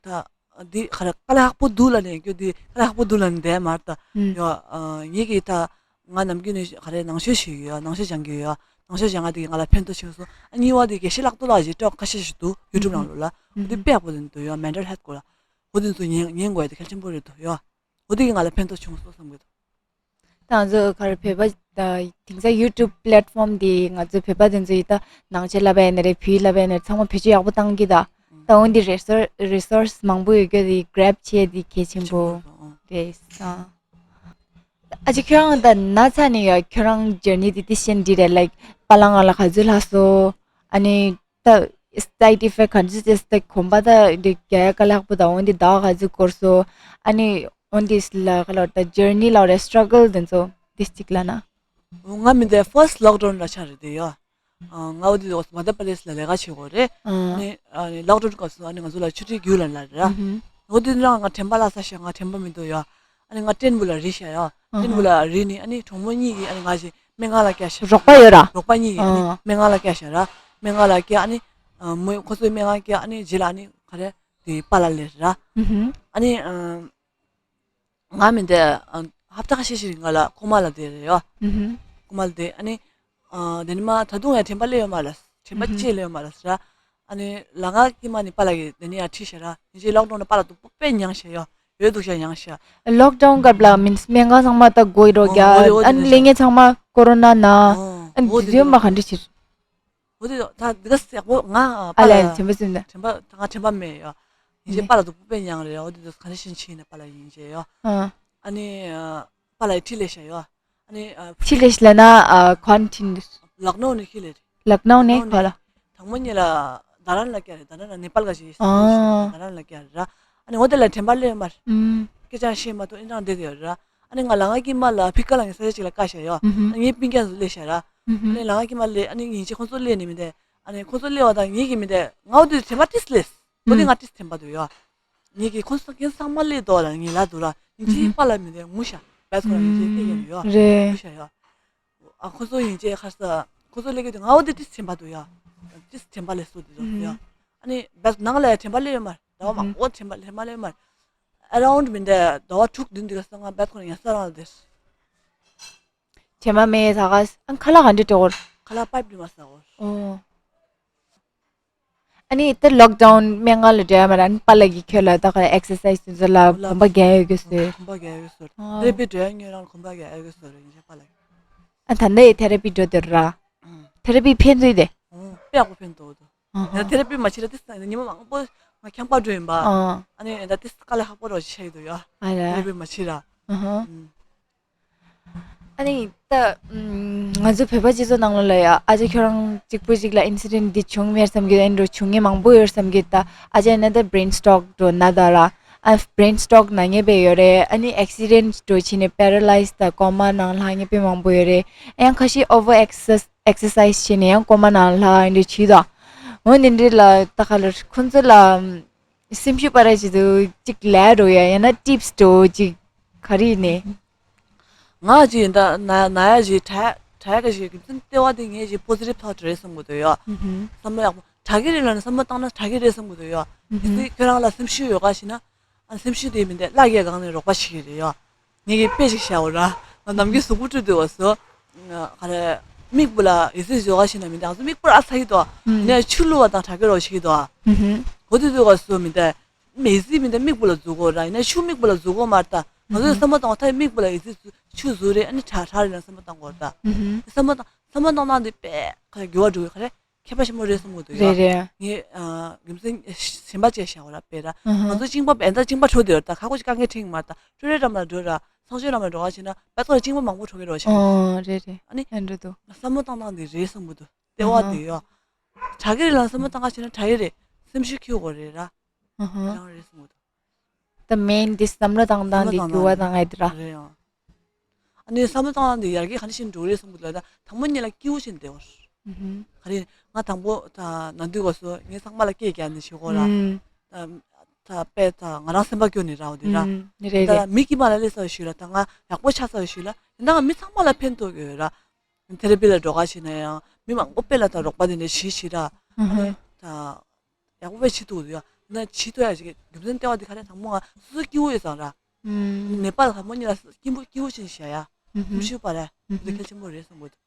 ད། འདི་ག་རེ་དཀའ་ལས་ཁག་པོ་འདུག་ལ་ནས་རྒྱུ་འདི་དཀའ་ལས་ཁག་པོ་འདུག་ལ་ནས་བསྡད་མ་རེད་ད། ཡོད། ངེད་ཀྱིས་ད། ང་ནམ་རྒྱུན་ནས་ག་རེ་ནང་ཆོས་ཞུས་ཡོད། ནང་ཆོས་སྦྱང་གི་ཡོད། ནང་ཆོས་སྦྱང་ང་དེ་གི་ང་ལ་ཕན་ཐོགས་བྱུང་སོང་། ཨ་གཉིས་པ་དེ་དགེ་བཤེས་ལགས་ཏོ་ལགས་ཀྱིས་ཀྲོག་ཁ་ཤས་ཤིག་འདུག་ཡུ་ཊུབ་ནང་ལོགས་ལ། འོ་དེ་དཔེ་ཡག་པོ་དེ་འདུག་ཡོད། མེན་ཊལ་ཧེལ་ཐི་སྐོར་ལ། འོ་དེ་ཚོ་ཉན་ཉན་དགོས་ཡ་དེ་གལ་ཆེན་པོ་རེད་འདུག་ཡོད། འོ་དེ་གི་ང་ལ་ཕན་ཐོགས་བྱུང་སོང་བསམ་གི་འདུག་ད་ང་ཚོ་ག་རེ་བོད་པ་ད་དེང་སང་ཡུ་ཊུབ་པི་ལེཊ་ཕོམ་འདི་ང་ཚོ་བོད་པ་དེ་ཚོ་ཡི་ད་ནང་ཆོས་བསླབ་པ་ཡིན་ན་རེད། བོད་ཡིག་བསླབ་པ་ཡིན་ན་རེད། ཚང་མ་བེད་སྤྱོད་ཡག་པོ་བཏང་གི་ད། ད་འོན་ཏེ་རི་སོར་རི་སོར་སི་མང་པོ་ཡོད་རྒྱུ་དེ་གྲེབ་བྱས་དེ་གལ་ཆེན་པོ་རེད་ས། ཨ་ཅེ་ཁྱོད་རང་ད་ན་ཚ་ནས་ཡ་ཁྱོད་རང་ཇར་ནི་དེ་དེ་བཞིན་འདི་རེད། ལའིཀ་པ་ལག་ང་ལ་ག་ཚོད་ལྷག་སོང་། ཨ་ནི་ད་སའིཌ་ཨི་ཕེག་ག་ཚོད་བྱས་ད་གོམ་པ་ད་འདི་རྒྱག་ཡ་དཀའ་ལས་ཁག་པོ་ད། འོན་ཏེ་ཟླ་བ་ག་ཚོད་འགོར་སོང་། ཨ་ནི་འོན་ཏེ་ལ་ག་ལ་ད་ཇར་ནི་ལ་རེ་སི་ཊྲག་གལ་དེ་ཚོ་དེ་གཅིག་ལ་ན། ང་མི་འདི་ཕར་སི་ལོག་ཌའུན་ལ་ཆགས་རེད་དེ་ཡ། ཨ་ང་འོ་དེ་དུས་མ་དྷ་པ་ལེ་སི་ལ་ལས་ཀ་བྱེད་དགོས་རེད། ཨ་ནི་ཨ་ནི་ལོག་ཌའུན་སྐབས་སུ་ཨ་ནི་ང་ཚོ་ལ་ཆུ་ཊི་རྒྱུགས་ལ་ལ་རེད། འོ་དེ་དུས་རང་ང་དྲན་པ་བརླག་ཚར་ཤག་ང་དྲན་པ་མི་འདུག་ཡ། ཨ་ནི་ང་ཊེན་ཊི་བུ་ལ་རིལ་ཤག་ཡ། ཊེན་ཊི་བུ་ལ་རིལ་ནི་ཨ་ནི་གྲོགས་མོ་གཉིས་ཀྱིས་ཨ་ནི་ང་ཞིག་སྨན་ཁང་ལ་བསྐྱལ་ཤག་རོགས་པ་ཡོད་ར། རོགས་པ་གཉིས་ཀྱིས་ཨ་ནི་སྨན་ཁང་ལ་བསྐྱལ་ཤག་ར། སྨན་ཁང་ལ་བསྐྱལ་ཨ་ནི་མོ་ཁོ་ཚོའི་སྨན་ཁང་བསྐྱལ་ཨ་ནི་རྗེས་ལ་ཨ་ནི་ག་རེ་དེ་པཱ་ལགས་སླེབས་ར། ཨ་ནི། ང་མི་འདི་ཧབ་ཏ་ཁ་ཤས་ཤིག་ང་ལ་ཁོག་མ་ལ་བསྡད་རེད་ཡ། ཁོག་མ་ལ་བསྡད་ཨ་ནི། དེ་ནི་མ་ད་དུང་ཡང་དྲན་པ་སླེབས་ཡོད་མ་རེད། དྲན་པ་ཅི་སླེབས་ཡོད་མ་རེད་ཟེར། ཨ་ནི་ལ་ང་ཀི་མ་ནི་པཱ་ལགས་ཀྱིས་དེ་ནི་ཡང་ཁྲིད་ཤག་ར། ཡིན་གཅིག་ལོག་ཌའུན་ནི་པཱ་ལགས་སྡུག་པོ་དཔེ་མྱངས་ཤག་ཡ། ཡོད་སྡུག་ཤག་མྱངས་ཤག་ལོག་ཌའུན་སྐབས་ལ་མིན་སྨན་ཁང་ཚང་མ་ད་སྒོ་རོགས་རྒྱག་ཨ་ནི་ལས་ངན་ཚང་མ་ཀོ་རོ་ན་ན། ཨ་ནི་དེ་ཡོད་མ་ག་འདྲ་ཕྱིར། འོ་དེ་ད་འདི་ག་ཡག་པོ་ང་ཨ་ལས་དྲན་པ་ཟིན་ད། དྲན་པ་ང་དྲན་པ་མེད་ཡ། ཡིན་གཅིག་པཱ་ལགས་སྡུག་པོ་དཔེ་མྱངས་རེད། འོ་དེ་དུས་ག་འདྲ་ཞིག་ཕྱིན་ནས་པཱ་ལགས་ཡིན་གཅིག་ཡ། ཨ་ནི་པཱ་ལགས་ཁྲིད་ལས་ཤག་ཡ། ཨ་ནི་ཁྲིད་ལས་ཤག་ལ་ན་ག་ནས་ཁྲིད། ལག་ནོ་ནས་ཁྲིད་ལས། ལག་ནོ་ནས་ག་ལ། དང་པོ་ཉིད་ལ་རྡ་རམ་ལ་བསྐྱལ་རེད། རྡ་རམ་ལ་ནེ་པཱལ་ག་ཞིག་ཡིན་ཟེར་རྡ་རམ་ལ་བསྐྱལ་རེད་ར། ཨ་ནི་འོ་དེ་ལ་དྲན་པ་སླེབས་མ་རེད། སྐད་ཆ་བཤད་མ་ཐུབ་ཨེ་འདྲ་བསྡད་ཡོད་ར། ཨ་ནི་ང་ལ་ང་གི་མ་ལ་ཕི་ཀ་ལ་ངའི་ས་ཆ་ཅིག་ལ་བཀག་བཞག་ཡོད། ཨ་ནི་ངའི་སྤུན་ཀྱག་ཚོ་སླེབས་བཞག་ར། ཨ་ནི་ལ་ང་གི་མ་སླེབས་ཨ་ནི་ཡིན་གཅིག་ཁོང་ཚོ་སླེབས་ནས་མི་འདུག་ཨ་ནི་ཁོང་ཚོ་སླེབས་པ་དང་ངེད་ཀྱི་མི་འདུག་ང་འོ་དེ་དྲན་པ་ཏིས་སླེབས། འོ་དེ་ང་ཏིས་དྲན་པ་འདུག་ཡོད། ངེད་ཀྱི་ཁོང་ཚོ་ཁྱེད་ཚང་མ་སླེབས་འདུག་ལ་ངེད་ལ་འདུག་ར། ཡིན་གཅིག་པཱ་ལགས་མི་འདུག་ངུ་ཤག་བས་ཁོ་རང་ཡིན་གཅིག་སྐད་ཡོད་ཡོད་རེད། ངུ་ཤག་ཡོད། ཨ་ཁོ་ཚོ་ཡིན་གཅིག་ཁ་ས་ཁོ་ཚོ་སླེབས་ཀྱི་འདུག་ང་འོ་དེ་ཏིས་དྲན་པ་འདུག་ཡོད། ཏིས་དྲན་པ་སླེབས་སོ་དེ་འདུག་ཡོད། ཨ་ནི་བས་ནང་ལ་དྲན་པ་སླེབས་ཡོད་མ་རེད། ཟླ་བ་མང་པོ་དྲན་པ་སླེབས་མ་སླེབས་མ་རེད། ཨ་རའུན་མི་འདུག་ཟླ་བ་དྲུག་བདུན་འདི་ག་ས་ང་བས་ཁོ་རང་ཡང་ས་རང་ལ་དེར། དྲན་པ་མེད་ད་ག་ཨ་ཁ་ལག་ག་འདྲ་སྤྲད་དགོས། ཁ་ལག་པའིབ་འདྲ་མ་ཟ་དགོས། ཨོ། ཨ་ནི་ད་ལོག་ཌའུན་སྨན་ཁང་ལ་འགྲོ་ཡ་མ་རེད། ཨ་ནི་པཱ་ལགས་ཀྱིས་ཁྱོད་ལ་ད་ག་ཨེག་སར་སའིཛ་དེ་ཚོ་ལ་གོམ་པ་རྒྱག་ཡོད་གི་ཟེར། གོམ་པ་རྒྱག་ཡོད་གི་ཟེར། ཨོ། ཐེ་ར་པི་འགྲོ་ཡ་ཉོས་རང་གོམ་པ་རྒྱག་ཡོད་གི་ཟེར་ཡིན་ཅེ་པཱ་ལགས། ཨ་ད་ནི་ཐེ་ར་པི་འགྲོ་དེ་ར། ཐེ་ར་པི་ཕན་ཚུན་དེ། ཨོ་དཔེ་ཡག་པོ་ཕན་ཐོགས་འདུག་ཨ་ཧ། ཡང་ཐེ་ར་པི་མ་བྱེད་ལ་དེ་ས་ཉི་མ་མང་པོ་ང་ཁྱམས་པ་འགྲོ་ཡིན་པ། ཨ་ནི་ད་དེ་དཀའ་ལས་ཁག་པོ་རོ་ཞིག་ཆགས་ཡོད་འདུག་ཡ། ཨ་ར། ཐེ་ར་པི་མ་བྱེད་ར། ཨ་ཧ། ཨ་ནི་ད་ང་ཚོ་བོད་པ་སྤྱི་ཚོགས་ནང་ལོགས་ལ་ཡ་ཨ་ཅེ་ཁྱོད་རང་གཅིག་པུ་ཞིག་ལ་ཨིན་སི་ཌེན་ཊི་འདི་བྱུང་མེད་བསམ་གི་ཨེ་འགྲོ་བྱུང་ངེས་མང་པོ་ཡོད་བསམ་གི་ད་ཨ་ཅེ་ན་ད་བྷི་རེན་སི་ཊོག་འགྲོ་ན་ད་ར། ཨ་ ཨ་brain stroke་ན་ངེས་པའི་ཡོད་རེད། ཨ་ནི་accident་འགྲོ་བྱས་ནས་paralyzed་དང་coma་ནང་ལྷག་ངེས་པའི་མང་པོ་ཡོད་རེད། ཨ་ཡང་ཁ་ཤས་over exercise་བྱས་ནས་ཡང་coma་ནང་ལྷག་ཨ་འདྲ་བྱས་དང་། འོ་འདི་འདྲ་ལ་ད་ག་ལ་ཁོང་ཚོ་ལ་སེམས་ཤུགས་སྤར་ཡ་ཆེད་དུ་གཅིག་ལས་འགྲོ་ཡ་ཡང་ན་tips་འགྲོ་གཅིག་ག་རེ་ཡིན་ནས། ང་ཅིག་ཡིན་ད་ན་ན་ཡ་ཅིག་དྲག་དྲག་ག་ཅིག་རྒྱུ་མཚན་ལྟེ་བ་དེ་ངས་ཅིག་positive thought་རེད་བསམ་གི་འདུག་ཡོད། ཨུ་ཧུམ། བསམ་བློ་ཡག་པོ་དྲག་གི་རེད་ལབ་ནས་བསམ་བློ་བཏང་ན་དྲག་གི་རེད་བསམ་གི་འདུག་ཡོད། ཨུ་ཧུམ། དེ་ཁྱོད་རང་ལ་སེམས་ཤུགས་ཡོད་ག་ཞེ་ན། ཨ་སེམས་ཤུགས་དེ་མི་འདུག་བླ་རྒྱའི་སྒང་ནས་རོགས་པ་བྱེད་ཀྱི་རེད་ཡོད། ངས་ཀྱི་དཔེ་ཅིག་བཞག་འོ་ར། ང་ནམ་རྒྱུན་གཟུགས་པོ་བཀྲུས་དུས་བ་སོ། ག་རེ། མིག་སྤུ་ལ་ཡི་ཙི་ཡོད་ག་ཞེ་ན་མི་འདུག་ང་ཚོ་མིག་སྤུ་ཨ་ཚ་གི་འདུག་ཨུ་ཧུམ། ཡིན་ན་ཆུ་བླུགས་པ་དང་དྲག་གི་རོགས་བྱེད་ཀྱི་འདུག་ཨུ་ཧུམ། གོ་དུས་དུས་བ་སོ་མི་འདུག་མི་ཡི་ཙི་མི་འདུག་མིག་སྤུ་ལ་འཛུལ་གོ་ར། ཡིན་ན་ཆུ་མིག་སྤུ་ལ་འཛུལ་གོ་མ་རེད་ད། ང་ཚོས་བསམ་བློ་བཏང་བ་ད་མིག་སྤུ་ལ་ཡི་ཙི་ཆུ་འཛུལ་རེད། ཨ་ནི་དྲག་དྲག་རེད་ལ་བསམ་བློ་བཏང་གོ་ར་ད། ཨུ་ཧུམ། བསམ་བློ་བཏང་བསམ་བློ་བཏང་སྟངས་འདི་དཔེ་ག་རེ་འགྱུར་བ་འགྲོ་གི་ག་རེ་མཁས་པ་ཆེན་པོ་རེད་བསམ་གོ་འདུག་ཡ། རེད་རེད། ངས་ཨ་རྒྱུ་མཚན་གཞན་པ་ཅིག་བཤད་གོ་ར་དཔེ་ར། ཨུ་ཧུམ། ང་ཚོ་གཅིན་པ་ཨེ་ད་གཅིན་པ་འཕྲོ་དེ་ར་ད་ཁ་ཁོ་ཅིག་དཀའ་ངལ་འཕྲད་ཀྱི་མ་རེད་ད། ཀྲུའུ་རེན་འགྲམ་ལ་འགྲོ་ར་ཚོང་ཆེན་འགྲམ་ལ་འགྲོ་ག་ཕྱིན་ན་པད་ཚོ་ལ་གཅིན་པ་མང་པོ་འཕྲོ་གི་རོ་ཞིག་ཨོ་རེད་རེད། ཨ་ནི་ཨེ་འགྲོ་འདུག་བསམ་བློ་བཏང་སྟངས་འདི་རེད་བསམ་གོ་འདུག་ལྟེ་བ་དེ་ཡོ། དྲག་གི་རེད་ལ་བསམ་བློ་བཏང་ག་བྱས་ན་དྲག་གི་རེད། སེམས་ཤུགས་ཁྱེར་དགོས་རེད་ར། ཨ་ཧ། རང་རེད་བསམ་གོ་འདུག་ད་main་དེ་བསམ་བློ་བཏང་སྟངས་དེ་འགྱུར་བ་བཏང་ཡ་དེ་ར། རེད་ཡང་། ཨ་ནི་བསམ་བློ་བཏང་སྟངས་དེ་ཡར་རྒྱས་ག་འདྲ་ཞིག་འགྲོ་གི་རེད་བསམ་གོ་འདུག་ད་དང་པོ་ཉིད་ལ་སྐྱིད་པོ་ཞིག་བསྡད་པ། ཨུ་ཧུམ། ག་རེ་ང་དང་པོ་ད་ན་དུས་སྐབས་སུ་ངའི་ཚང་མ་ལ་སྐད་རྒྱག་ནས་ཞུ་གོ་ར། ཨུམ། ད་ད་དཔེ་ད་ང་རང་སེམས་པ་སྐྱོ་ནས་ར་འོ་དེ་ར། ཨུམ། རེད་ད་རེད། མི་དཀྱུས་མ་ལ་སླེབས་ཚར་ཞུས་ལ་ད་ང་ཡག་པོ་ཆགས་ཚར་ཞུས་ལ་ད་ང་མི་ཚང་མ་ལ་ཕན་ཐོགས་ཡོད་ར། ཐེ་ར་པི་ལ་འགྲོ་ག་ཕྱིན་ན་ཡང་མི་མང་པོ་དཔེ་ལ་ད་རོགས་པ་དེ་འདྲ་བྱེད་བྱེད་ར། ཨ་ཧ། ཨ་ནི་ད་ཡག་པོ་དཔེ་བྱེད་ཐུབ་ཡོད་ན་བྱེད་ཐུབ་ཡ་ཞིག་རྒྱུ་མཚན་ལྟེ་བ་དེ་ག་རེ་དང་པོ་ང་སོ་སོ་སྐྱིད་པོ་ཡོད་ཙང་ར། ཨུམ། ནེ་པ་ལ་དང་པོ་ཉིད་ལ་སྐྱིད་པོ་སྐྱིད་པོ་ཞིག་བྱ་ཡ། ཨུ་ཧུམ། སེམས་ཤུགས་སྤར་ཡ་ཨུ་དེ་ཧུམ། གལ་ཆེན་པོ་རེད་བསམ་གོ་འདུག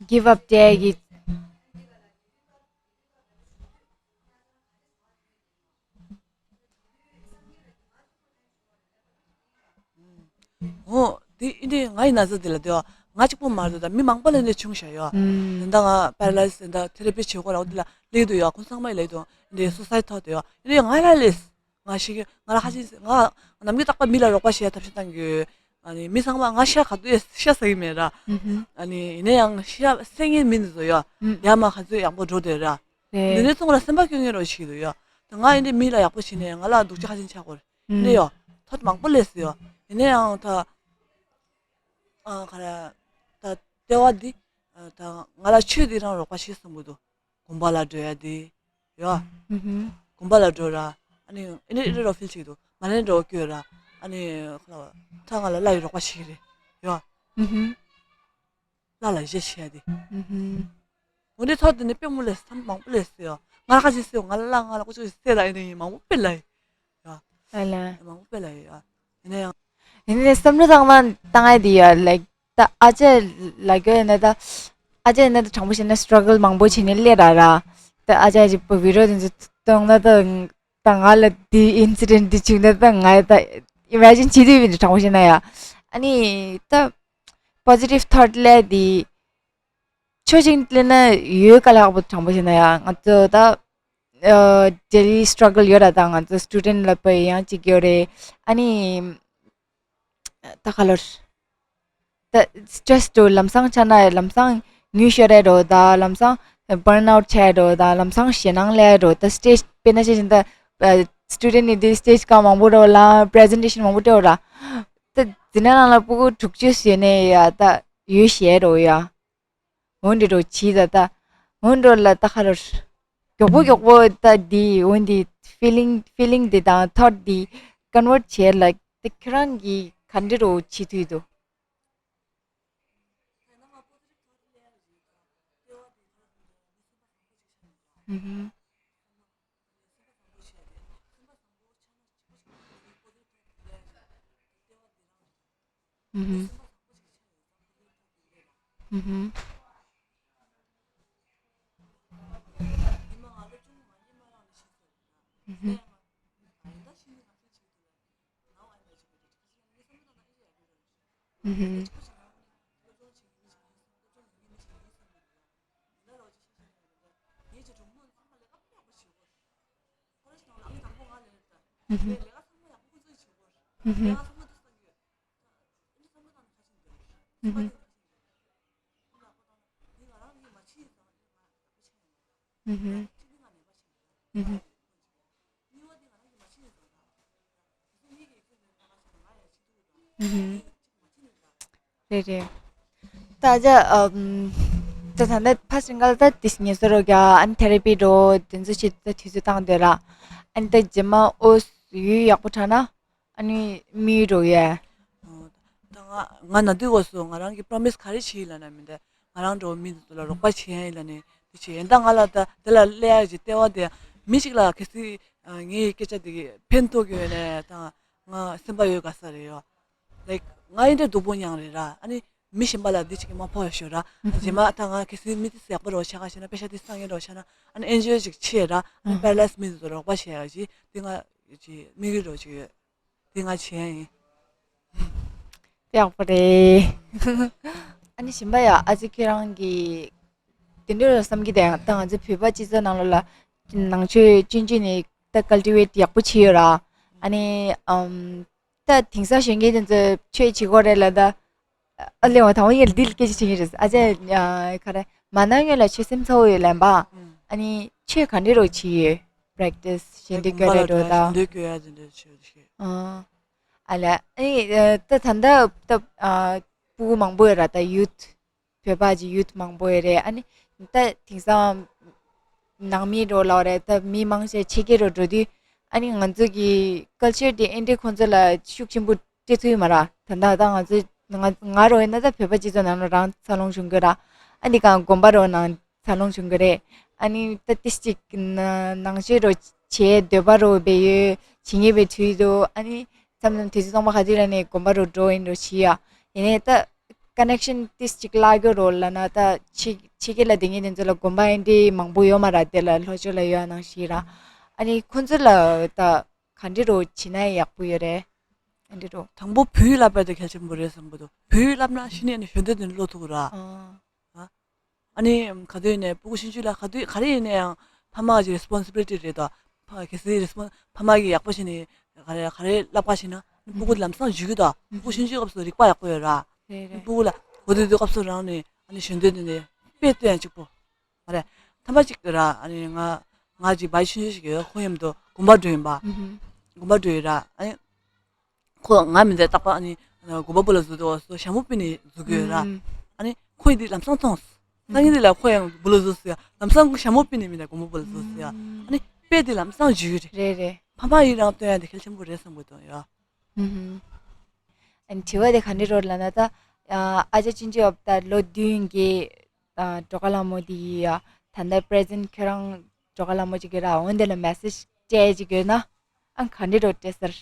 give up བྱས་ཀྱི། འོ། དེ་ཨིན་དེ་ང་ཡི་ན་ཚ་དེ་ལ་དེ་ང་གཅིག་པོ་མ་རེད་ད་མི་མང་པོ་ལ་འདི་བྱུང་བཞག་ཡོད། ཨུམ། ད་ང་པེ་ར་ལའི་སི་ད་ཐེ་ར་པི་བྱེད་དགོས་ར་འོ་དེ་ལ་ལེགས་འདུག་ཡོད་ཁོང་ཚང་མ་ཡི་ལེགས་འདུག་འདི་སུ་སའི་ཐོག་དེ་ཡོད་ཨིན་དེ་ང་ལ་ལེགས། ང་ཞིག་ང་ལ་ཧ་ཅིང་ང་ནམ་རྒྱུན་རྟག་པར་མི་ལ་རོགས་པ་བྱེད་ཡ་ཐབས་ཤེས་བཏང་གི་ཡོད། ཨ་ནི་མི་ཚང་མ་ང་ཤ་ག་དུས་ཤ་ཟ་གི་མེད་ར། ཨུ་ཧུམ། ཨ་ནི་ཡིན་ན་ཡང་ཤ་སེང་གེ་མི་འདི་ཚོ་ཡོད་ཨུམ། ཡ་མ་ག་ཚོད་ཡག་པོ་འགྲོ་དེ་ར། རེད། འདི་ནས་ཚོང་ལ་སེམས་པ་སྐྱོ་ངེས་རོགས་ཞིག་འདུག་ཡོད། ད་ང་ཡིན་དེ་མི་ལ་ཡག་པོ་བྱེད་ནས་ང་ལ་སྡུག་ཅག་ཧ་ཅིང་ཆགས་དགོས་རེད། ཨུམ། འདི་ཡོད། ཐོ་མང་པོ་ལས་སུ་ཡོད། ཡིན་ན་ཡང་ད། ཨ་ག་རེ། ད་ལྟེ་བ་འདི། ཨ་ད་ང་ལ་ཆོས་འདི་རང་རོགས་པ་བྱེད་བསམ་གི་འདུག་དགོན་པ་ལ་འགྲོ་ཡ་འདི། ཡོད། ཨུ་ཧུམ། དགོན་པ་ལ་འགྲོ་ར། ཨ་ནི་ཨ་ནི་ཨི་རེ་རོ་ཕིལ་ཅིག་འདུག་མ་ལན་འགྲོ་སྐྱོད་ར། ཨ་ནི་ཁ་ལ་ད་ང་ལ་བླ་ཡི་རོགས་པ་བྱེད་ཀྱི་རེད། ཡོད། ཨུ་ཧུམ། བླ་ལ་གཞས་བྱས་ཏེ། ཨུ་ཧུམ། འོ་འདི་ཐོག་དེ་ནས་དཔེ་མོ་ལས་སམ་མང་པོ་ལས་སེ་ཡོད། ང་ཁ་ཅིག་སེ་ཡོད་ང་ལ་ང་ལ་ཀུ་ཅོ་སེ་ལ་ཡིན་ནི་མང་པོ་དཔེ་ལ་ཡོད། ཨ་ལ། མང་པོ་དཔེ་ལ་ཡོད། ཡིན་ན་ཡང་། ཡིན་ནའི་བསམ་བློ་བཏང་ན་བཏང་ཡ་དེ་ཡོད་ལའིག་ད་ཨ་ཅག་ལ་གོ་ཡིན་ན་ད། ཨ་ཅག་ཡིན་ན་ད་དྲང་པོ་བཤད་ན་སི་ཊྲག་གལ་མང་པོ་བྱས་ནས་སླེབས་ར་ར། ད་ཨ་ཅག་ཅིག་པོ་བི་རོ་དེ་ཚོ་གཏོང་ན་ད། ད་ང་ལ་འདི་ཨིན་སི་ཌེན་ཊི་འདི་བྱུང་ན་ད་ང་ད་ཨི་མེ་ཇིན་བྱེད་དུས་ཡིན་དྲང་པོ་བཤད་ན་ཡ། ཨ་ནི་ད་པོ་ཛི་ཊིབ་ཐོཊ་ལས་དེ་ཆོས་ཅིག་ལས་ན་ཡོད་ག་ལ་ཡག་པོ་དྲང་པོ་བཤད་ན་ཡ་ང་ཚོ་ད་ཨ་ཌེ་ལི་སི་ཊྲག་གལ་ཡོད་ར། ད་ང་ཚོ་སི་ཊུ་ཌེན་ཊི་ལ་པའི་ཡང་ཅིག་ཡོད་རེད། ཨ་ནི་ད་ག་ལོར། ད་སི་ཊྲེ་སི་འགྲོ་ལམ་སང་ཆགས་ན་ལམ་སང་ཉུལ་ཤོར་རེད་འགྲོ། ད་ལམ་སང་བར་ན་ཨའུཊ་ཆགས་འགྲོ། ད་ལམ་སང་ཞེད་སྣང་སླེབས་འགྲོ། ད་སི་ཊེ་ཇི་དཔེར་ན་བཤད་བཞིན་ད་སི་ཊུ་ཌེན་ཊི་ནི་དེ་སི་ཊེ་ཇི་གང་མང་པོ་འགྲོ་ལ་པི་རེ་ཛེན་ཊེ་ཤན་མང་པོ་སྤྲོད་ར། ད་འཛིན་གྲྭ་ནང་ལ་ཕྲུ་གུ་དྲུག་ཅུ་ཞེ་ནས་ཡ་ད་ཡོད་ཤེས་འགྲོ་ཡ། འོན་ཏེ་འགྲོ་ཇི་ད་ད་འོན་འགྲོ་ལ་ད་ཁ་རོ་མགྱོགས་པོ་མགྱོགས་པོ་ད་འདི་འོན་ཏེ་ཕི་ལིང་ཕི་ལིང་འདི་དང་ཐོཊ་འདི་ཀོན་ཝརཊ་བྱས་ལ་ད་ཁྱོད་རང་གིས་ག་འདྲ་རོ་བྱེད་ཐུབ་འདུག་ཨུ་ཧུམ། ཨུ་ཧུམ། ཨུ་ཧུམ། ཨུ་ཧུམ། ཨུ་ཧུམ། ཨུ་ཧུམ། ཨུ་ཧུམ། ཨུ་ཧུམ། ཨུ་ཧུམ། རེད་རེད། ད་ཅི་ཨམ། ད་ད་ནི་ཕར་ཕྱིན་ག་ལ་ད་དེ་ངལ་གསོ་རོགས་རྒྱག་ཨ་ནི་ཐེ་ར་པི་འགྲོ་དེ་ཚོ་བྱེད་ད་དུས་ཚོད་བཏང་སྡོད་ར། ཨ་ནི་ད་རྗེས་མ་ཨོ་ཡུལ་ཡག་པོ་དྲག་ན་ཨ་ནི་མི་ཡུལ་འགྲོ་ཡ། ཨོ། ད་ང་ང་ན་དུས་སྐབས་སུ་ང་རང་གི་པོ་རོ་མི་སི་ག་རེ་བྱས་ཡིན་ལབ་ན་མི་འདི་ང་རང་འགྲོ་མི་འདི་ཚོ་ལ་རོགས་པ་བྱེད་ཡ་ཡིན་ལབ་ནས་དེ་བྱས་ཡིན། ད་ང་ལ་ད་དེ་ལ་སླེབས་ཡ་གི་ལྟེ་བ་དེ་མི་ཞིག་ལ་གལ་སྲིད་ངའི་སྐད་ཆ་དེ་གི་ཕན་ཐོགས་ཀྱི་ཡོད་ནས་ད་ང་སེམས་པ་ཡོད་དགའ་ས་རེད་ཡོད། ལའིཀ་ང་ཡིན་འདྲ་སྡུག་པོ་མྱངས་རེད་ར། ཨ་ནི་མི་གཞན་པ་ལ་འདི་ཅིག་མ་ཕོག་ཡ་ཤོད་ར། རྗེས་མ་ད་ང་གལ་སྲིད་མི་དེ་ཡག་པོ་རོགས་ཆགས་ཁ་ཤེ་ན་པེ་ཤ་དེ་སང་ངེ་རོགས་ཆགས་ན་ཨ་ནི་ཨེན་ཇི་ཨོ་ཅིག་ཆེ་ར། ཨ་ནི་པེ་ར་ལའིས་མི་དེ་ཚོ་རོགས་པ་བྱེད་ཡ་གི་དེ་ང་ཅིག་དམིགས་ཡུལ་རོགས་ཅིག་ཡོད། དེ་ང་བྱེད་ཡ་ཡིན། ཡག་པོ་རེད། ཨ་ནི་གཞན་པ་ཡ་ཨ་ཅེ་ཁྱེད་རང་གི་དེ་འདྲ་བསམ་གྱི་དེ་ཡང་ད་ང་ཚོ་བོད་པ་སྤྱི་ཚོགས་ནང་ལོགས་ལ་ནང་ཆོས་ཆུང་ཆུང་ནས་ད་ཀལ་ཊི་ཝེ་ཊི་ཡག་པོ་བྱས་ཡོད་ར། ཨ་ནི་ཨམ། ད་དེང་སང་གཞོན་སྐྱེས་དེ་ཚོས་ཆོས་བྱེད་དགོས་རེད་ལབ་ད། ཨ་ལེ་བ་དང་བ་ཡེ་འདི་ལ་སྐད་ཆ་བྱེད་ཀྱི་རེད། ཨ་ཅེ་ཡ་ག་རེ་མ་ནང་ཡོད་ལ་ཆོས་སེམས་ཚ་བོ་ཡོད་ལབ་པ། ཨ་ནི་ཆོས་ག་འདྲ་རོགས་བྱེད་ཡོད། པེ་རེག་ཊི་སི་ཞེ་འདི་དགོས་རེད་འགྲོ་ད། ཞེ་འདི་དགོས་ཡ་ཅི་འདྲ་ཆོས་ཤེས། ཨ་ལ་ཨ་ནི་ད་ད་ད་ད་ཨ་སྤུ་གུ་མང་པོ་ཡོད་ར་ད་ཡུ་ཐི། བོད་པ་གི་ཡུ་ཐི་མང་པོ་ཡོད་རེད། ཨ་ནི་ད་དེང་སང་ནང་མི་འགྲོ་ལབ་རེད་ད་མི་མང་ཆེ་ཕྱི་རྒྱལ་རུ་འགྲོ་དུས་ཨ་ནི་ང་ཚོ་གི་ཀལ་ཅར་དེ་ཨེ་འདྲའི་ཁོང་ཚོ་ལ་ཤུགས་ཆེན་པོ་སྤྲད་ཐུབ་ཡོད་མ་ར། ད་ད་ད་ང་ཚོ་ང་ང་རོ་ཡིན་ན་ད་བོད་པ་སྤྱི་ཚོགས་ནང་ལ་རང་འཚར་ལོངས་བྱུང་གི་ར། ཨ་ནི་གང་དགོན་པ་རོ་ནང་འཚར་ལོངས་བྱུང་གི་རེད། ཨ་ནི་ད་ཏི་སི་ཅིག་ནང་ཆོས་རོ་བྱེད་འདོད་པ་རོ་བེ་ཡོད་བྱེད་ངེས་པའི་དུས་དོ་ཨ་ནི། མཚམས་མཚམས་དུས་ཚོད་ཚང་མ་ག་དུས་ར་ནས་དགོན་པ་རུ་འགྲོ་ཡིན་རུ་བྱེད་ཡ། ཡིན་ནའི་ད་ཀ་ནེག་ཤན་ཏིས་ཅིག་བརླག་རྒྱུ་རོ་ལབ་ན་ད་ཕྱི་ཕྱི་རྒྱལ་ལ་བསྡད་མཁན་དེ་ཚོ་ལ་དགོན་པ་ཨེ་འདྲའི་མང་པོ་ཡོད་མ་ར། དེ་ལ་ལྷོ་ཕྱོགས་ལ་ཡོད་ནང་བཞིན་ར། ཨ་ནི་ཁོང་ཚོ་ལ་ད་ག་འདྲ་རོ་བྱེད་ན་ཡག་པོ་ཡོད་རེད། ཨེ་འདྲ་རོ། དང་པོ་བོད་ཡིག་བསླབ་པ་དེ་གལ་ཆེན་པོ་རེད་བསམ་གི་འདུག་བོད་ཡིག་བསླབ་ན་གཞི་ནས་ནས་གཞོན་དོན་དེ་ནས་བློ་ཐུག་གི་ར། ཨ། ཨ་ནི་ག་དུས་ནས་སྤུ་གུ་ཆུང་ཆུང་ལ་ག་དུས་ག་རེ་ཡིན་ན་ཡང་ཕ་མ་གི་རེ་སི་པོན་སི་བི་ལི་ཊི་རེད་དོ། ཕ་གལ་སྲིད་རེ་སི་པོན་ཕ་མ་གི་ཡག་པོ་བྱས་ནས་ག་རེ་ག་རེ་བསླབ་པ་བྱས་ན་སྤུ་གུ་ལམ་སང་འཇུག་གི་དོ། སྤུ་གུ་ཆུང་ཆུང་སྐབས་སུ་རིག་པ་ཡག་པོ་ཡོད་ར། རེད་རེད། སྤུ་གུ་ལ་གོ་དུས་དུས་སྐབས་སུ་རང་ནས་ཨ་ནི་གཞོན་དོན་དེ་ནས་དཔེ་སྟོན་ཡང་གཅིག་པོ་མ་རེད། ཐ་མ་གཅིག་ར་ཨ་ནི་ང་ང་གི་བའི་ཆུང་ཆུང་ཞིག་ཡོད། ཁོ་མཉམ་དུ་དགོན་པ་འགྲོ་ཡིན་པ། དགོན་པ་འགྲོ་ཡོད་ར་ཨ་ནི། ཁོ་ང་མི་འདྲ་རྟག་པར་ཨ་ནི་དགོན་པ་སྦུག་ལ་འཛུལ་དུས་སོ་ཞྭ་མོ་ཕུད་ནས་འཛུལ་གྱི་ཡོད་ར། ཨ་ནི་ཁོ་ཡི་འདི་ལམ་སང་མཐོང་སོང་། སང་ཉིན་འདི་ལ་ཁོ་ཡང་སྦུག་ལ་འཛུལ་སོང་ཡ། ལམ་སང་ཞྭ་མོ་ཕུད་ནས་མི་འདྲ་དགོན་པ་སྦུག་ལ་འཛུལ་སོང་ཡ། ཨ་ནི་དཔེ་འདི་ལམ་སང་བརྗོད་ཀྱི་རེད། རེད་རེད། ཕ་མ་ཡི་རང་སྟོན་ཡ་འདི་གལ་ཆེན་པོ་རེད་བསམ་གྱི་འདུག་ཡ། ཨ་ནི་དྲི་བ་དེ་ག་འདྲ་རོ་ལབ་ན་ད་ཨ་ཅག་ཅིན་ཅི་ཡོབ་ད་ལོ་བདུན་གྱི་ཨ་སྒྲོལ་དཀར་ལྷ་མོ་དེ་ཡི་ཡ། ད་ལྟ་པི་རེ་ཛེན་ཊི་ཁྱོད་རང་སྒྲོལ་དཀར་ལྷ་མོ་ཅིག་གི་ར་འོན་ཏེ་ལ་མེ་སེ་ཇི་སྤྲད་ཅིག་ཡོད་ན་ཨ་ག་འདྲ་རོ་སྤྲད་ཟེར།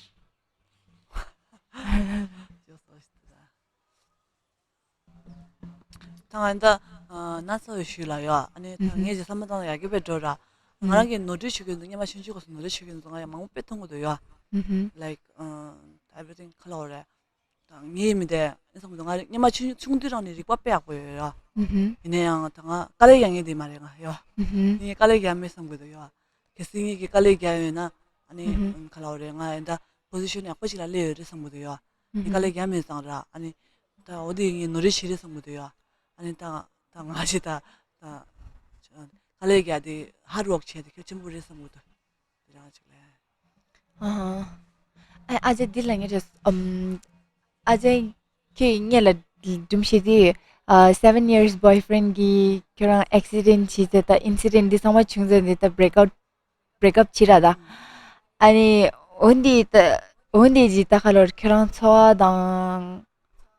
ད་ང་ད་ན་ཚ་བའི་ཤུལ་ལ་ཡོད། ཨ་ནི་ད་ངས་ཀྱི་བསམ་བློ་བཏང་ཡག་གི་དཔེ་འགྲོ་ར། ང་རང་གི་ནོར་འཁྲུལ་བྱེད་ཀྱི་འདུག་སྔོན་མ་ཆུང་ཆུང་སྐབས་སུ་ནོར་འཁྲུལ་བྱེད་ཀྱི་འདུག་ང་ཡང་མང་པོ་དཔེ་མཐོང་གི་འདུག་ཡོད། Like everything ག་ལ་འོ་རེད། ད་ངའི་མི་དེ་ཨེ་བསམ་གི་འདུག་ང་སྔོན་མ་ཆུང་ཆུང་དུས་རང་ནས་རིག་པ་དཔེ་ཡག་པོ་ཡོད་ཡོད། ཡིན་ན་ཡང་ད་ང་དཀའ་ལས་རྒྱག་མཁན་དེ་མ་རེད་ང་ཡོད། ངས་དཀའ་ལས་རྒྱག་མེད་བསམ་གི་འདུག་ཡོད། གལ་སྲིད་ངེད་ཀྱིས་དཀའ་ལས་རྒྱག་ཡོད་ན་ཨ་ནི་ཨུ་ཧུམ། ག་ལ་བ་རེད། ང་ཡིན་ད་པོ་ཟི་ཤན་ཡག་པོ་ཞིག་ལ་སླེབས་ཡོད་རེད་བསམ་གི་འདུག་ཡོད། ངས་དཀའ་ལས་རྒྱག་མེད་ཙང་ར་ཨ་ནི་ད་འོ་དེ་ངས་ནོར་འཁྲུལ་བྱས་རེད་བསམ་གི་འདུག་ཡོད། ཨ་ནི་ད་ད་ང་ཞིག་ད་ད་དཀའ་ལས་རྒྱག་དེ་ཧར་ཝོག་བྱས་དེ་གལ་ཆེན་པོ་རེད་བསམ་གི་འདུག་དེ་རང་ཅིག་ལས། ཨ་ཨ་ཅེ་འདི་ལ་ངས་རེད་ཨམ། ཨ་ཅེ་ཁྱོད་ངེད་ལ་སྒྲུང་བཤད་དེ་ཨ་seven years boyfriend གི་ཁྱོད་རང་accident བྱས་ཚེ་ད་incident འདི་ཚང་མ་བྱུང་ཚེ་འདི་ད་break out break up བྱས་ར་ད། ཨ་ནི་འོན་ཏེ་ད་འོན་ཏེ་ཇི་ད་ཁ་ལོར་ཁྱོད་རང་འཚོ་བ་དང་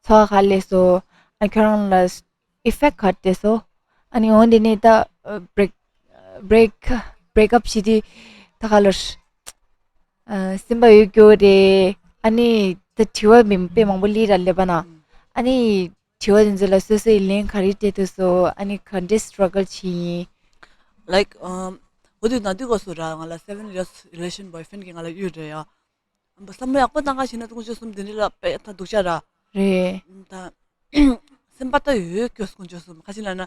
འཚོ་བ་ག་ལས་སོ་ཨ་ཁྱོད་རང་ལ་effect ག་དེ་སོ། ཨ་ནི་འོན་ཏེ་ནི་ད་break break break up བྱས་དུས་ད་ག་ལོར་སེམས་པ་ཡོད་སྐྱོ་རེད། ཨ་ནི་ད་དྲི་བ་མི་དཔེ་མང་པོ་སླེབས་ར་སླེབས་པ་ན་ཨ་ནི་དྲི་བ་དེ་ཚོ་ལ་སོ་སོའི་ལན་ག་རེ་སྤྲད་ཐུབ་སོ། ཨ་ནི་ག་འདྲས་struggle བྱས་ཡིན། Like འོ་དུས་ན་དུས་གོ་སོ་ར་ང་ལ་seven years relation boyfriend གི་ང་ལ་ཡོད་རེད་ཡ། བསམ་བློ་ཡག་པོ་བཏང་ག་བྱས་ན་དཀོན་མཆོག་གསུམ་འདི་འདྲ་ལ་དཔེ་ད་སྡུག་ཅག་ར། རེད། ད་སེམས་པ་ད་ཡོད་སྐྱོ་དཀོན་མཆོག་གསུམ་ཁ་ཅིག་ལབ་ན་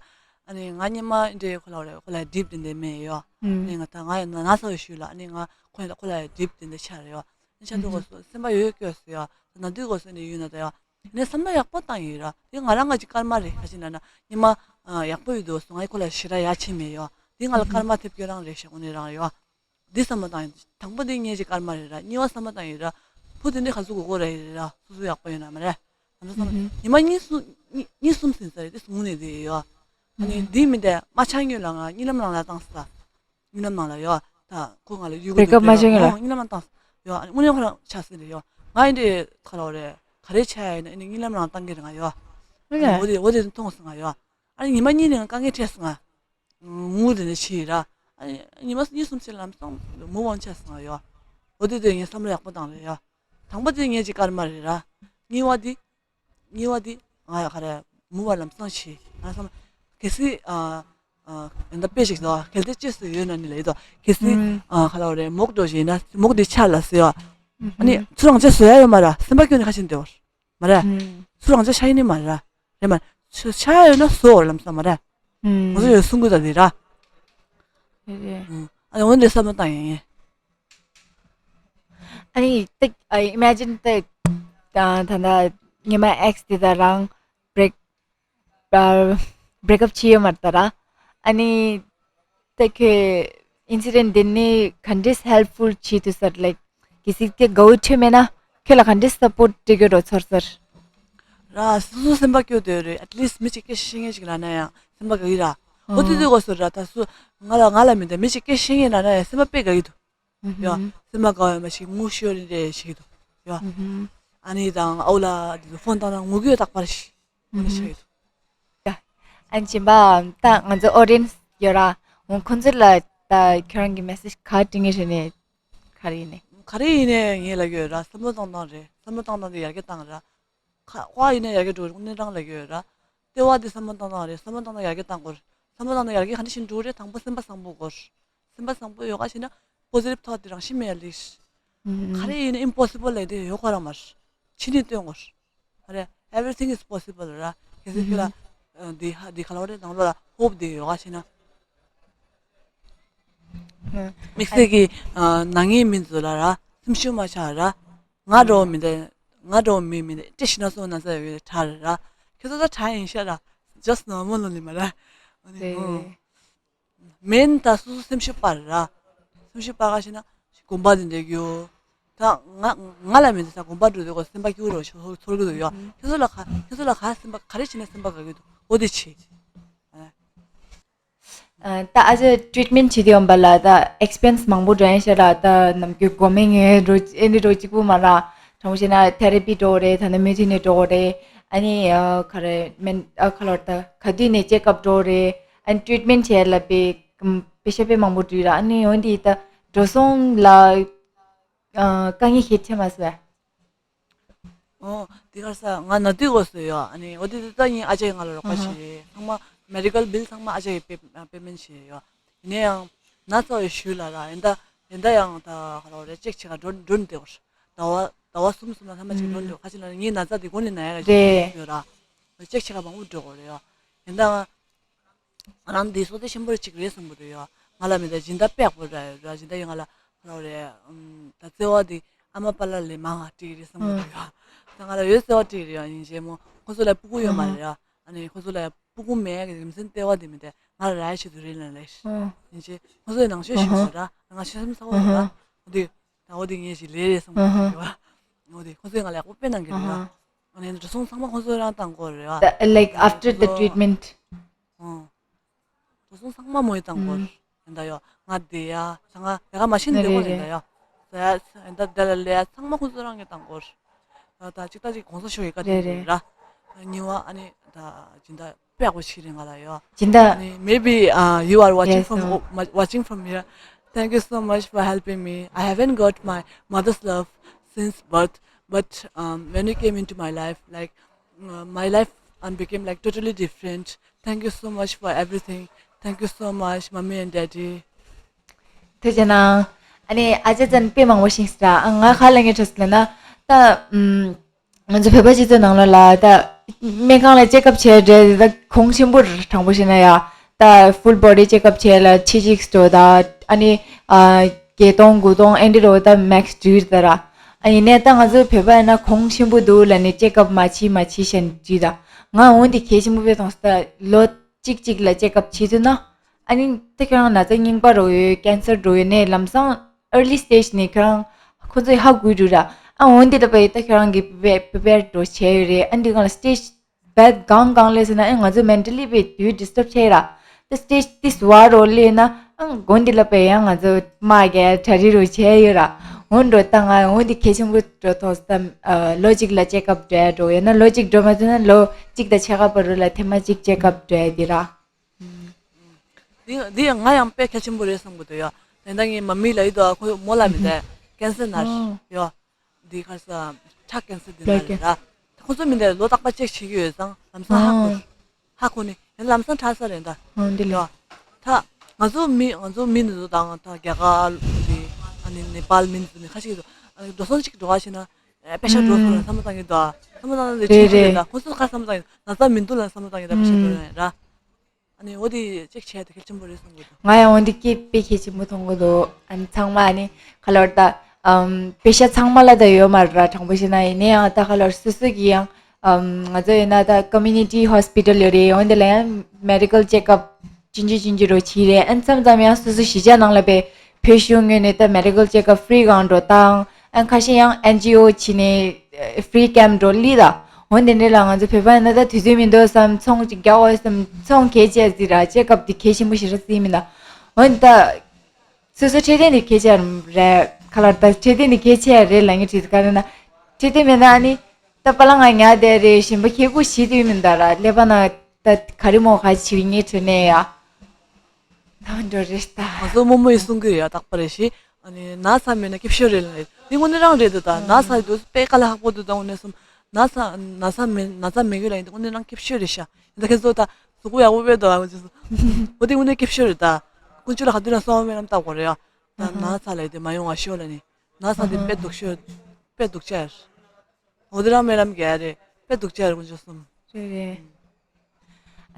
ཨ་ནི་ང་སྔོན་མ་འདྲེ་ཁོ་ལ་རེད་ཁོ་ལ་drip དེ་འདྲ་མེད་ཡོད། ཨ་ནི་ང་ད་ང་ཡང་ན་ཚ་བའི་ཤུལ་ལ་ཨ་ནི་ང་ཁོ་ཡང་ཁོ་ལ་drip དེ་འདྲ་ཆགས་རེད་ཡོད། ཨ་ནི་ཆགས་དུས་གོ་སོ་སེམས་པ་ཡོད་སྐྱོ་སོ་ཡོད། ད་ན་དུས་གོ་སོ་ནས་ཡོད་ན་ད་ཡོད། ཨ་ནི་བསམ་བློ་ཡག་པོ་བཏང་ཡོད་ར། དེ་ང་རང་ང་ཅིག་སྐར་མ་རེད་ཁ་ཅིག་ལབ་ན་སྔོན་མ་ཡག་པོ་ཡོད་དུས་སོ་ང་ཡི་ཁོ་ལ་ཞེ་དྲག་ཡ་ཆེ་མེད་ཡོད། འདི་ང་ལ་སྐར་མ་ཐེབས་རྒྱུ་རང་རེད་ཤག་འོ་ནི་རང་ཡོད། འདི་བསམ་བློ་བཏང་ཡིན། དང་པོ་འདི་ངེད་ཀྱི་སྐར་མ་རེད་ར། གཉིས་པ་བསམ་བློ་བཏང་ཡིན་ར། བུ་དེ་འདི་ག་ཚོད་དགོས་དགོས་ར་ཡིན་ར། སོ་སོ་ཡག་པོ་ཡོད་ན་མ་རེད། ང་ཚོ་བསམ་བློ་ཉི་མ་གཉིས་གསུམ་གཉིས་གཉིས་གསུམ་ཟིན་ས་རེད། དེ་སོང་ནས་དེ་ཡོད། ཨ་ནི་འདི་མི་འདི་མ་ཆགས་སྔོན་ལ་ང་གཉིད་ལམ་རང་ལ་བཏང་ས། གཉིད་ལམ་ནང་ལ་ཡོད། ད་ཁོ་ང་ལ་ཡུ་གུ་བེ་ཀབ་མ་བྱས་སྔོན་ལ། གཉིད་ལམ་བཏང་ཡོད། ཨ་ནི་དངོས་གནས་ཁོ་རང་ཆགས་ཟིན་རེད་ཡོད། ང་ཡིན་དེ་ག་ལ་བ་རེད། ག་རེ་ཆགས་ཡིན་ན་ཨ་ནི་གཉིད་ལམ་རང་བཏང་གི་རེད་ང་ཡོད། ཨ་ནི་འོ་དེ་འོ་དེ་མཐོང་སོང་ང་ཡོད། ཨ་ནི་ཉི་མ་གཉིས་ནས་ང་དཀའ་ངལ་འཕྲད་སོང་ང་། ངུ་དེ་ནས་ཕྱིན་ར། ཨ་ཉི་མ་གཉིས་གསུམ་ཕྱིན་ལམ་སང་མུ་ཝོན་ཆགས་སོང་ཡོད། འོ་དེ་དེ་ངས་བསམ་བློ་ཡག་པོ་བཏང་རེད་ཡོད། དང་པོ་དེ་ངས་ཅིག་སྐར་མ་རེད་ར། གཉིས་པ་དེ། གཉིས་པ་དེ་ང་ཡ་ག་རེ་མུ་ཝོན་ལམ་སང་ཕྱིན་ང་བསམ། གལ་སྲིད་ཨ་ཨ་ཡིན་ད་དཔེ་ཞིག་དང་གལ་ཏེ་ཅེས་སུ་ཡོད་ན་ནི་ལ་ཡིན་དོ། གལ་སྲིད་ཨ་ག་ལ་བ་རེད་མོག་འགྲོ་བཞིན་ན་མོག་དེ་ཆགས་ལ་ཟེར་ཡོད། ཨ་ནི་ཚུར་རང་ཅག་བཟོ་ཡ་ཡོད་མ་ར། སེམས་པ་སྐྱོ་ནས་ཁ་ཕྱིན་བསྡད་པར། མ་རེད། ཨུམ། ཚུར་རང་ཅག་ཤ་ཡིན་ནི་མ་རེད། རེད་མ། ཚུར་ཆ་ཡོད་ན་བཟོ་འོར་ལམ་སང་མ་རེད། ཨུམ། ང་ཚོ་ཡོད་གསུང་གི་ད་དེ་ར། རེད་རེད། ཨུམ། ཨ་ནི་འོན་ཏེ་བསམ་བློ་བཏང་ཡིན། ཨ་ནི་ཏིག་ཨ་ཨི་མེ་ཇིན་ཏིག་ད་ད་ད་ཉི་མ་ཨེགས་དེ་ད་རང་བྷི་རེག་ཨ་བྷི་རེག་ཨབ་བྱས་ཡོད་མ་རེད་ད་ར། ཨ་ནི་ད་ཁྱོད་ཨིན་སི་ཌེན་ཊི་འདི་ནི་ག་འདྲས་ཧེལ་ཕུལ་བྱེད་ཐུབ་ས་རེད། ལའིཀ་གལ་སྲིད་ཁྱོད་དགའ་བོ་ཁྲིད་མེད་ན་ཁྱོད་ལ་ག་འདྲས་སཔོར་ཊི་སྤྲད་ཀྱི་རོ་ཚོར་ཚར། ར་སོ་སོ་སེམས་པ་སྐྱོ་དོད་རེད། ཨེཊ་ལིསྚ་མི་གཅིག་སྐད་ཤེས་མཁན་ཅིག་ལ་ན་ཡང་སེམས་པ་དགའ་གི་ར། འོ་དེ་དུས་གོ་སོ་ར་ད་སུ་ང་ལ་ང་ལ་མི་འདུག་མི་གཅིག་སྐད་ཤེས་མཁན་ལ་ན་ཡང་སེམས་པ་དཔེ་དགའ་གི་འདུག་ཡ། སེམས་པ་དགའ་བའི་མ་ཞིག་ངུ་ཤོར་རེ་རེ་ཞིག་འདུག་ཡ། ཨ་ནི་དང་ཨའུ་ལ་དེ་ཚོ་ཕོན་བཏང་ན་ངུ་གི་ཡོད་རྟག་པར་ཞིག་ངུ་ནི་ཆགས་ཡོད་འདུག་ཡ། ཨ་ནི་སྦྱིན་པ་ད་ང་ཚོ་ཨོ་ཌི་ཡན་སི་ཡོད་ར། འོ་ཁོང་ཚོ་ལ་ད་ཁྱོད་རང་གི་མེ་སེ་ཇི་ག་འབྲི་ངེས་རེད་ནས་ག་རེ་ཡིན་ནས། ག་རེ་ཡིན་ནས་ངས་ལབ་ཀྱི་ཡོད་ར། བསམ་བློ་བཏང་སྟངས་རེད། བསམ་བློ་བཏང་སྟངས་དེ་ཡར་རྒྱས་བཏང་ར། ཁ་ཁ་ཡིན་ན་ཡར་རྒྱས་འགྲོ་རེད། དངོས་གནས་རང་ལབ་ཀྱི་ཡོད་ར། ལྟེ་བ་དེ་བསམ་བློ་བཏང་སྟངས་རེད། བསམ་བློ་བཏང་སྟངས་ཡར་རྒྱས་བཏང་དགོས་རེད། བསམ་བློ་བཏང་སྟངས་ཡར་རྒྱས་ག་འདྲ་ཞིག་འགྲོ་རེད། དང་པོ་སེམས་པ་བཟང་པོ་དགོས། སེམས་པ་བཟང་པོ་ཡོད་ག་ཞེ་ན་པོ་སི་ཊིབ་ཐོཊ་དེ་རང་ཤི་མེད་ལིས། ག་རེ་ཡིན་ན་ཨིམ་པོ་སི་བལ་ལབ་དེ་ཡོད་ཁོ་རང་མར་ཕྱི་ནས་སྟོན་དགོས། ཨ་རེ། Everything is possible ར། གལ་སྲིད་ཁྱོད་ལ་འདི་ཧ་འདི་ག་ལ་བ་རེད། ནང་ལོགས་ལ་ཧོབ་དེ་ཡོད་ག་ཞེ་ན། དམིགས་བསལ་གྱི་ནང་ངའི་མི་ཚོ་ལ་ར་སེམས་ཤུགས་མ་ཆག་ར། ང་འགྲོ་བ་མི་འདི་ང་འགྲོ་བ་མི་མི་འདི་ཏི་ཤི་ན་སོང་ན་ས་ཡོད་གྲ་རེད་ར། ཁྱེད་ཚོ་ད་གྲ་ཡིན་ཤ་ར། Just normal only མ་ར། ཨ་ནི་ཧུ། མེན་ད་སོ་སོ་སེམས་ཤུགས་སྤར་ར། སེམས་ཤུགས་སྤར་ག་ཤེ་ན་དགོན་པ་འདི་འདྲ་གྱོ། ད་ང་ང་ལ་མེད་ད་དགོན་པ་འགྲོ་དུས་གོ་སེམས་པ་སྐྱིད་པོ་རོ་ཚོར་གི་འདུག་ཡོ། ཁྱེད་ཚོ་ལ་ག་ཁྱེད་ཚོ་ལ་ག་སེམས་པ་ག་རེ་བྱས་ན་སེམས་པ་དགའ་གི་འདུག་འོ་དེ་བྱེད། ད་ཨ་ཅེ་ཊི་རིཊ་མེན་ཊི་བྱེད་དུས་ཡོང་པ་ལ་ད་ཨེགས་པེན་སི་མང་པོ་འགྲོ་ཡིན་ཤ་ར། ད་ནམ་རྒྱུན་སྒོར་མོ་ངས་འགྲོ་ཨེ་འདྲ་འགྲོ་གཅིག་པུ་མ་ར། དྲང་པོ་བཤད་ན་ཐེ་ར་པི་འགྲོ་རེད། ད་ནི་མི་ཐི་ནས་འགྲོ་རེད། ཨ་ནི་ཨ་ག་རེ་མེན་ཨ་ག་ལོར་ད་ག་དུས་ནས་ཅེག་ཨབ་འགྲོ་རེད། ཨ་ནི་ཊི་རིཊ་མེན་ཊི་བྱས་ལ་པའི་པེ་ཤ་པེ་མང་པོ་འགྲོ་ར། ཨ་ནི་འོན་ཏེ་ད་འགྲོ་སོང་ལ་དཀའ་ངལ་ཞིག་འཕྲད་མ་སོང་། ཨོ། དེ་གར་ས་ང་ན་དུས་གོ་སོ་ཡོ། ཨ་ནི་འོ་དེ་དེ་ད་ཡིན་ཨ་ཅག་ཡིན་ང་ལ་རོགས་པ་བྱེད་ཚང་མ་མེ་ཌི་ཀལ་བིལ་ཚང་མ་ཨ་ཅག་ཡིན་པེ་པེ་མེན་ཊི་བྱེད་ཡོ། ཡིན་ན་ཡང་ན་ཚ་བའི་ཤུལ་ལ་ར་ཡིན་ད་ཡིན་ད་ཡང་ད་ག་རོགས་རེ་ཅེག་བྱེད་ག་འགྲོ་འགྲོ་ནི་དེ་གོ་ཟླ་བ་ཟླ་བ་གསུམ་གསུམ་ལ་ཐ་མ་ཅིག་འགྲོ་ནི་དེ་གོ་ཁ་ཅིག་ལ་ངའི་ན་ཚ་དེ་གོ་ནི་ན་ཡ་ར་ཅེག་ཡོད་ར། ཅེག་བྱེད་ག་མང་པོ་འགྲོ་གོ་རེ་ཡོ། ཡིན་ད་ང་ང་རང་འདི་བསོད་བདེ་ཆེན་པོ་ཅིག་རེད་བསམ་གི་འདུག་ཡ། ང་ལ་མི་འདྲ་སྦྱིན་བདག་དཔེ་ཡག་པོ་ར་ཡོད་ར། སྦྱིན་བདག་ཡིན་ང་ལ་ལོ་རེ་ད་བརྩེ་བ་འདི་ཨ་མ་པཱ་ལགས་ལས་མང་ང་སྤྲད་ཀྱི་རེད་བསམ་གི་འདུག་ཡ། ད་ང་ལ་ཡོད་བརྩེ་བ་སྤྲད་ཀྱི་རེད་ཡ། ཡིན་གཅིག་མོ་ཁོ་ཚོ་ལ་སྤུ་གུ་ཡོད་མ་རེད་ཡ། ཨ་ནི་ཁོ་ཚོ་ལ་སྤུ་གུ་མེད་ཀྱི་རྒྱུ་མཚན་ལྟེ་བ་འདི་མི་འདྲ་ང་ལ་ར་ཡ་ཆེད་དུ་རེད་ལ་ལས། ཡིན་གཅིག་ཁོ་ཚོ་ལ་ནང་ཆོས་ཞིག་ཡོད་ར། ང་ཆོས་སེམས་ཚ་བོ་ཡོད་ར། འདི་ད་འོ་དེ་ངས་ཞིག་ལས་རེད་བསམ་གི་འདུག་ཡ། འོ་དེ་ཁོ་ཚོས་ང་ལ་ཡག་པོ་དཔེ་གནང་གི་རེད་ཡ། ཨ་ནི་འགྲོ་སོང་ཚང་མ་ཁོ་ཚོས་རང་བཏང་དགོས་རེད་ཡ། Like after the treatment. ཨོ། འགྲོ་སོང་ཚང་མ་མོས་བཏང་དགོས། ཡིན་ད་ཡོ། ང་བསྡད་ཡ། ད་ང་ལས་ཀ་མ་ཤེས་ནས་བསྡད་དགོས་རེད་ད་ཡོ། ཟ་ཡ་ཡིན་ད་བསྡད་ལ་ལས་ཡ་ཚང་མ་ཁོ་ཚོས་རང་གིས་བཏང་དགོས། ད་ཅིག་ད་ཅིག་གོང་ས་ཤོག་ཡི་ཀ་དེ་རེད་ར། གཉིས་པ་ཨ་ནི་ད་སྦྱིན་བདག་དཔེ་ཡག་པོ་ཞིག་རེད་ང་ལ་ཡོ། སྦྱིན་བདག་ཨ་ནི་maybe uh, you are watching from yes, um, o- ma- watching from here. Thank you so much for helping me. I haven't got my mother's love since birth, but um, when you came into my life, like uh, my life and became like totally different. Thank you so much for everything. Thank you so much, mommy and daddy. ཐུགས་རྗེ་གནང་། ཨ་ནི་ཨ་ཅེ་ཙན་དཔེ་མང་པོ་ཤེས་སྲ། ཨ་ང་ཁ་ལ་ངའི་ཁྲོད་ལ་ན་ད་ཨུམ། ང་ཚོ་བོད་པ་སྤྱི་ཚོགས་ནང་ལོགས་ལ་ད་སྨན་ཁང་ལ་ཅེག་ཨབ་བྱས་རེད། ད་གོང་ཆེན་པོ་རེད། དྲང་པོ་བཤད་ན་ཡ་ད་ཧྥུལ་བོ་ཌི་ཅེག་ཨབ་བྱས་ལ་ཕྱི་གཅིག་སྤྲོད་ད་ཨ་ནི་ཨ་བརྒྱད་སྟོང་དགུ་སྟོང་ཨེ་འདྲ་རོ་ད་མེག་སི་འགྲིག་ད་ར། ཨ་ཡིན་ནའི་ད་ང་ཚོ་བོད་པ་ཡིན་ན་གོང་ཆེན་པོ་འདུག་ལ་ནི་ཅེག་ཨབ་མ་བྱེད་མ་བྱེད་བཤད་འགྲིག་ད། ང་འོན་ཏེ་གལ་ཆེན་པོ་དཔེ་མཐོང་སྟེ་ལོ་གཅིག་གཅིག་ལ་ཅེག་ཨབ་བྱེད་ཐུབ་ན། ཨ་ནི་ད་ཁྱོད་རང་ན་ཚ་རྙིང་པ་འགྲོ་ཡོད། ཀེན་སར་འགྲོ་ཡོད་ནས་ལམ་སང་early stage ནས་ཁྱོད་རང་ཁོ་ཚོས་ཧ་གོ་འགྲོ་ར། ཨ་འོན་ཏེ་ད་པའི་ད་ཁྱོད་རང་གི་prepare འགྲོ་བྱས་ཡོད་རེད། ཨ་འདི་གང་ལ་stage bad གང་གང་སླེབས་ཟེར་ན། ཨ་ང་ཚོ་mentally དཔེ་དུས་disturb བྱས་ར། ད་stage this war རོ་སླེབས་ན་ཨ་འོན་ཏེ་ལ་པའི་ཡང་ང་ཚོ་མ་རྒྱལ་གྲ་རི་རུ་བྱས་ཡོད་ར། འོན་འགྲོ་ད་ང་འོན་ཏེ་གལ་ཆེན་པོ་འགྲོ་ཐོག་ད་ལོ་གཅིག་ལ་check up འགྲོ་ཡ་འགྲོ་ཡོད་ན། ལོ་གཅིག་འགྲོ་མ་ཐུབ་ན་ལོ་གཅིག་དང་ཕྱེད་ཀ་བར་རུ་ལ་ཐེངས་མ་གཅིག་check up འགྲོ་ཡ་འདི་ར། འདི་འདི་ང་ཡང་དཔེ་གལ་ཆེན་པོ་རེད་བསམ་གི་འདུག་ཡ། དེ་འདྲ་ངའི་མ་མི་ལ་ཡིད་དུ་ཁོ་མོ་ལ་མི་དེ་ཀེན་སར་ན་ཡ། འདི་ག་ས་ཁྲག་ཀེན་སར་འདི་ན་རེད་ར། ཁོ་ཚོ་མི་འདི་ལོ་རྟག་པར་check བྱེད་ཀྱི་ཡོད་ཙང་ལམ་སང་ཧ་གོ་ཧ་གོ་ནི་ཡང་ལམ་སང་དྲག་ས་རེད་ད། འདི་ལ་ཡ། ད་ང་ཚོ་མི་ང་ཚོ་མི་འདི་ཚོ་དང་ད་རྒྱ་གར་འདི་ཨ་ནི་ནེ་པཱལ་མི་འདི་ཚོ་ནི་ཁ་ཤས་ཀྱིས་འགྲོ་སོང་གཅིག་འགྲོ་བ་བྱས་ན་པེ་ཤ་འགྲོ་སོང་ལ་བསམ་བློ་བཏང་གི་འདུག་བསམ་བློ་བཏང་ན་རེད་ཆེ་རེད་ཆེ་རེད་ད། ཁོ་ཚོ་ག་བསམ་བློ་བཏང་གི་ན་ཚ་མི་འདུག་ལ་བསམ་བློ་བཏང་གི་ད་པེ་ཤ་འགྲོ་ཡོད་ར། ཨ་ནི་འོ་དེ་ཅེག་བྱས་ཏེ་གལ་ཆེན་པོ་རེད་བསམ་གྱི་འདུག་ང་ཡང་འོ་འདི་སྐད་དཔེ་གལ་ཆེན་པོ་མཐོང་གི་འདུག་ཨ་ནི་ཚང་མ་ཨ་ནི་ག་ལོར་ད་ཨམ་པེ་ཤ་ཚང་མ་ལ་ད་ཡོད་མ་རེད་ར། དྲང་པོ་བཤད་ན་ཡིན་ནའི་ཡང་ད་ག་ལོར་སོ་སོ་གི་ཡང་ཨམ་ང་ཚོ་ཡིན་ན་ད་community hospital ཡོད་རེད། འོ་འདི་ལ་ཡང་medical checkup ཅིན་ཅི་ཅིན་ཅི་རོ་བྱེད་རེད། ཨ་ནི་མཚམས་མཚམས་ཡང་སོ་སོ་གཞིས་ཆགས་ནང་ལ་པའི་བོད་གཞུང་ངོས་ནས་ད་medical checkup free གང་འགྲོ་བཏང་། ཨ་ཁ་ཤས་ཡང་ཨེན་ཇི་ཨོ་བྱས་ནས་ཨ་free camp འགྲོ་སླེབས་ད། འོ་དེ་འདྲ་ལ་ང་ཚོ་བོད་པ་ཡིན་ན་ད་དུས་ཚོད་མི་འདུག་བསམ་ཚོང་ཅིག་རྒྱག་འོས་བསམ་ཚོང་གལ་ཆེ་ཟིག་ར། check up དེ་གལ་ཆེན་པོ་ཞིག་ར་སྲིད་མིན་ད། འོ་ད་སོ་སོ་འཕྲོད་བསྟེན་དེ་གལ་ཆེ་རེད། ག་ལ་ད་འཕྲོད་བསྟེན་དེ་གལ་ཆེ་རེད་ལབ་ངེས་བྲིས་ག་རེ་ན། འཕྲོད་བསྟེན་མེད་ན་ཨ་ནི་ད་པ་ལ་ང་ཉལ་བསྡད་རེད། ཞིམ་པ་ཁྱེད་ཀུ་ཞིག་དུས་མིན་ད་ར་ཀླད་པ་ན་ད་ག་རེ་མོ་ག་ཞིག་ངེས་བྲིས་ནས་ཡ། ད་འགྲོ་རེད་ད། ང་ཚོ་རྨོ་མོ་ཡིས་གསུང་གི་ཡོད་ཡ། རྟག་པར་རེ་ཞིག་ཨ་ནི་ན་ཚ་མེད་ན་སྐྱིད་ཤོས་རེད་ལ་རེད། འདི་དངོས་གནས་རང་རེད་འདུག་ད་ན་ཚ་དུས་དཔེ་དཀའ་ལས་ཁག་པོ་འདུག་ད་དངོས་གནས་སོམ། ན་ཚ་ན་ཚ་མེད་ན་ཚ་མེད་གི་ལ་ཡིན་ད་དངོས་གནས་རང་སྐྱིད་ཤོས་རེད་ཤག་ད་ཁྱེད་ཚོ་ད་གཟུགས་པོ་ཡག་པོ་དཔེ་འདུག་ཨ་ངོ་ཅི་སོ། འོ་དེ་དངོས་གནས་སྐྱིད་ཤོས་རེད་ད། ཀུན་སྤྱོད་ལ་ག་དུས་རང་གསང་བ་སྨན་ལམ་བཏབ་དགོས་རེད་ཡ། ད་ན་ཚ་ལ་ཡི་དེ་མ་ཡོང་བ་ཤོག་ལ་ནི། ན་ཚ་དེ་དཔེ་སྡུག་ཤོས་དཔེ་སྡུག་ཅག་རེད། འོ་དེ་རང་སྨན་ལམ་རྒྱག་རེད། དཔེ་སྡུག་ཅག་རེད་ཀུན་སྤྱོད་སོམ། རེད་རེད།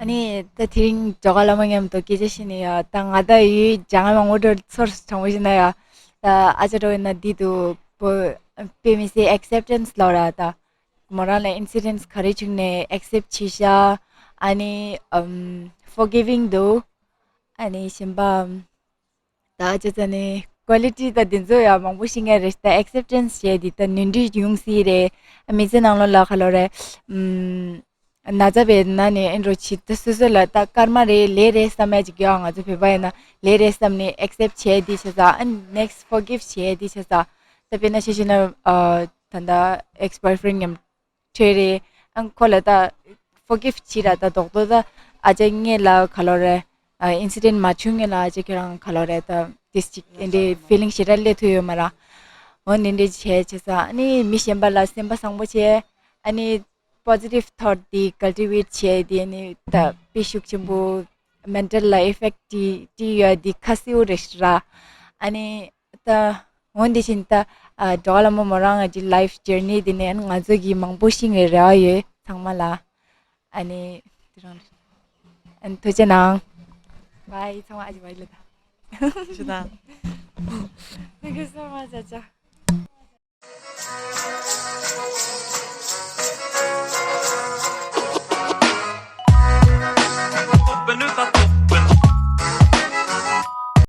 ཨ་ནི་ད་དེ་རིང་ཇོ་ག་བླ་མ་མཉམ་དུ་སྐད་ཆ་བཤད་ནས་ཡ། ད་ང་ད་ཡུལ་ལྗང་མང་པོ་འགྲོ་ཚོར་དྲང་པོ་བཤད་ན་ཡ། ད་ཨ་ཅག་འགྲོ་ཡིན་ན་འདི་དུ་བོ་དཔེ་མི་སྲིད་acceptance ལོ་ར། ད་མོ་རང་ལ་incidents ག་རེ་བྱུང་ནས་accept བྱེད་ཤག་ཨ་ནི་ཨམ་forgiving འདུག་ཨ་ནི་གཞན་པ་ཨམ། ད་ཅི་ཙ་ནི་quality ད་འདི་ཚོ་ཡང་མང་པོ་ཤེས་ངེས་རེད། ད་acceptance བྱས་འདི་ད་ནོར་འཁྲུལ་ཡོང་སྲིད་རེད། མི་ཚེ་ནང་ལོགས་ལ་ག་ལོ་རེད། ཨམ། ན་ཚ་བའི་ནང་ནས་ཨེ་འགྲོ་ཆེད་དུ་སོ་སོ་ལ་ད་སྐར་མ་རེ་ལས་རེད་བསམ་ཡ་ཅིག་ཡོད། ང་ཚོ་བོད་པ་ཡིན་ན་ལས་རེད་བསམ་ནས་accept བྱས་འདི་བྱས་ཙང་ཨ་next forgive བྱས་འདི་བྱས་ཙང་། ད་དཔེར་ན་ཆ་བཞག་ན་ཨ་ད་ད་ex boyfriend མཉམ་འཕྲད་རེད། ཨང་ཁོ་ལ་ད་forgive བྱེད་ར། ད་རྡོག་རྡོག་ད་ཨ་ཅག་ངེད་ལ་ག་ལོ་རེད། ཨ་incident མ་བྱུང་ངེད་ལ་ཨ་ཅག་ཁྱེད་རང་ག་ལོ་རེད། ད་this ཅིག་ཨེ་འདྲའི་feeling ཞེ་དྲག་སླེབས་ཐུབ་ཡོད་མ་ར། འོ་འདི་འདྲའི་བྱས་བྱས་ཙང་ཨ་ནི་མི་གཞན་པ་ལ་སེམས་པ་བཟང་པོ་བྱས། ཨ་ནི་positive thought འདི་cultivate བྱས་འདི་ཨ་ནི་ད་དཔེ་ཤུགས་ཆེན་པོ་mental ལ་effect འདི་འདི་ཡོད་འདི་ཁ་གསལ་པོ་རེད་ར། ཨ་ནི། ད། འོན་ཏེ་བཞིན་ད། ཨ་ཇོ་ག་བླ་མ་མོ་རང་ང་ཅི་life journey འདི་ནས་ང་ཚོ་གི་མང་པོ་ཤེས་ངེས་རེ་བ་ཡོད་ཚང་མ་ལ། ཨ་ནི། དེ་རང་རེད། ཨ་ནི་ཐུགས་རྗེ་གནང་། Bye ཚང་མ་ཨ་ཅི་bye ལ་ད། ཞུ་དང་། Thank you so much ཨ་ཅག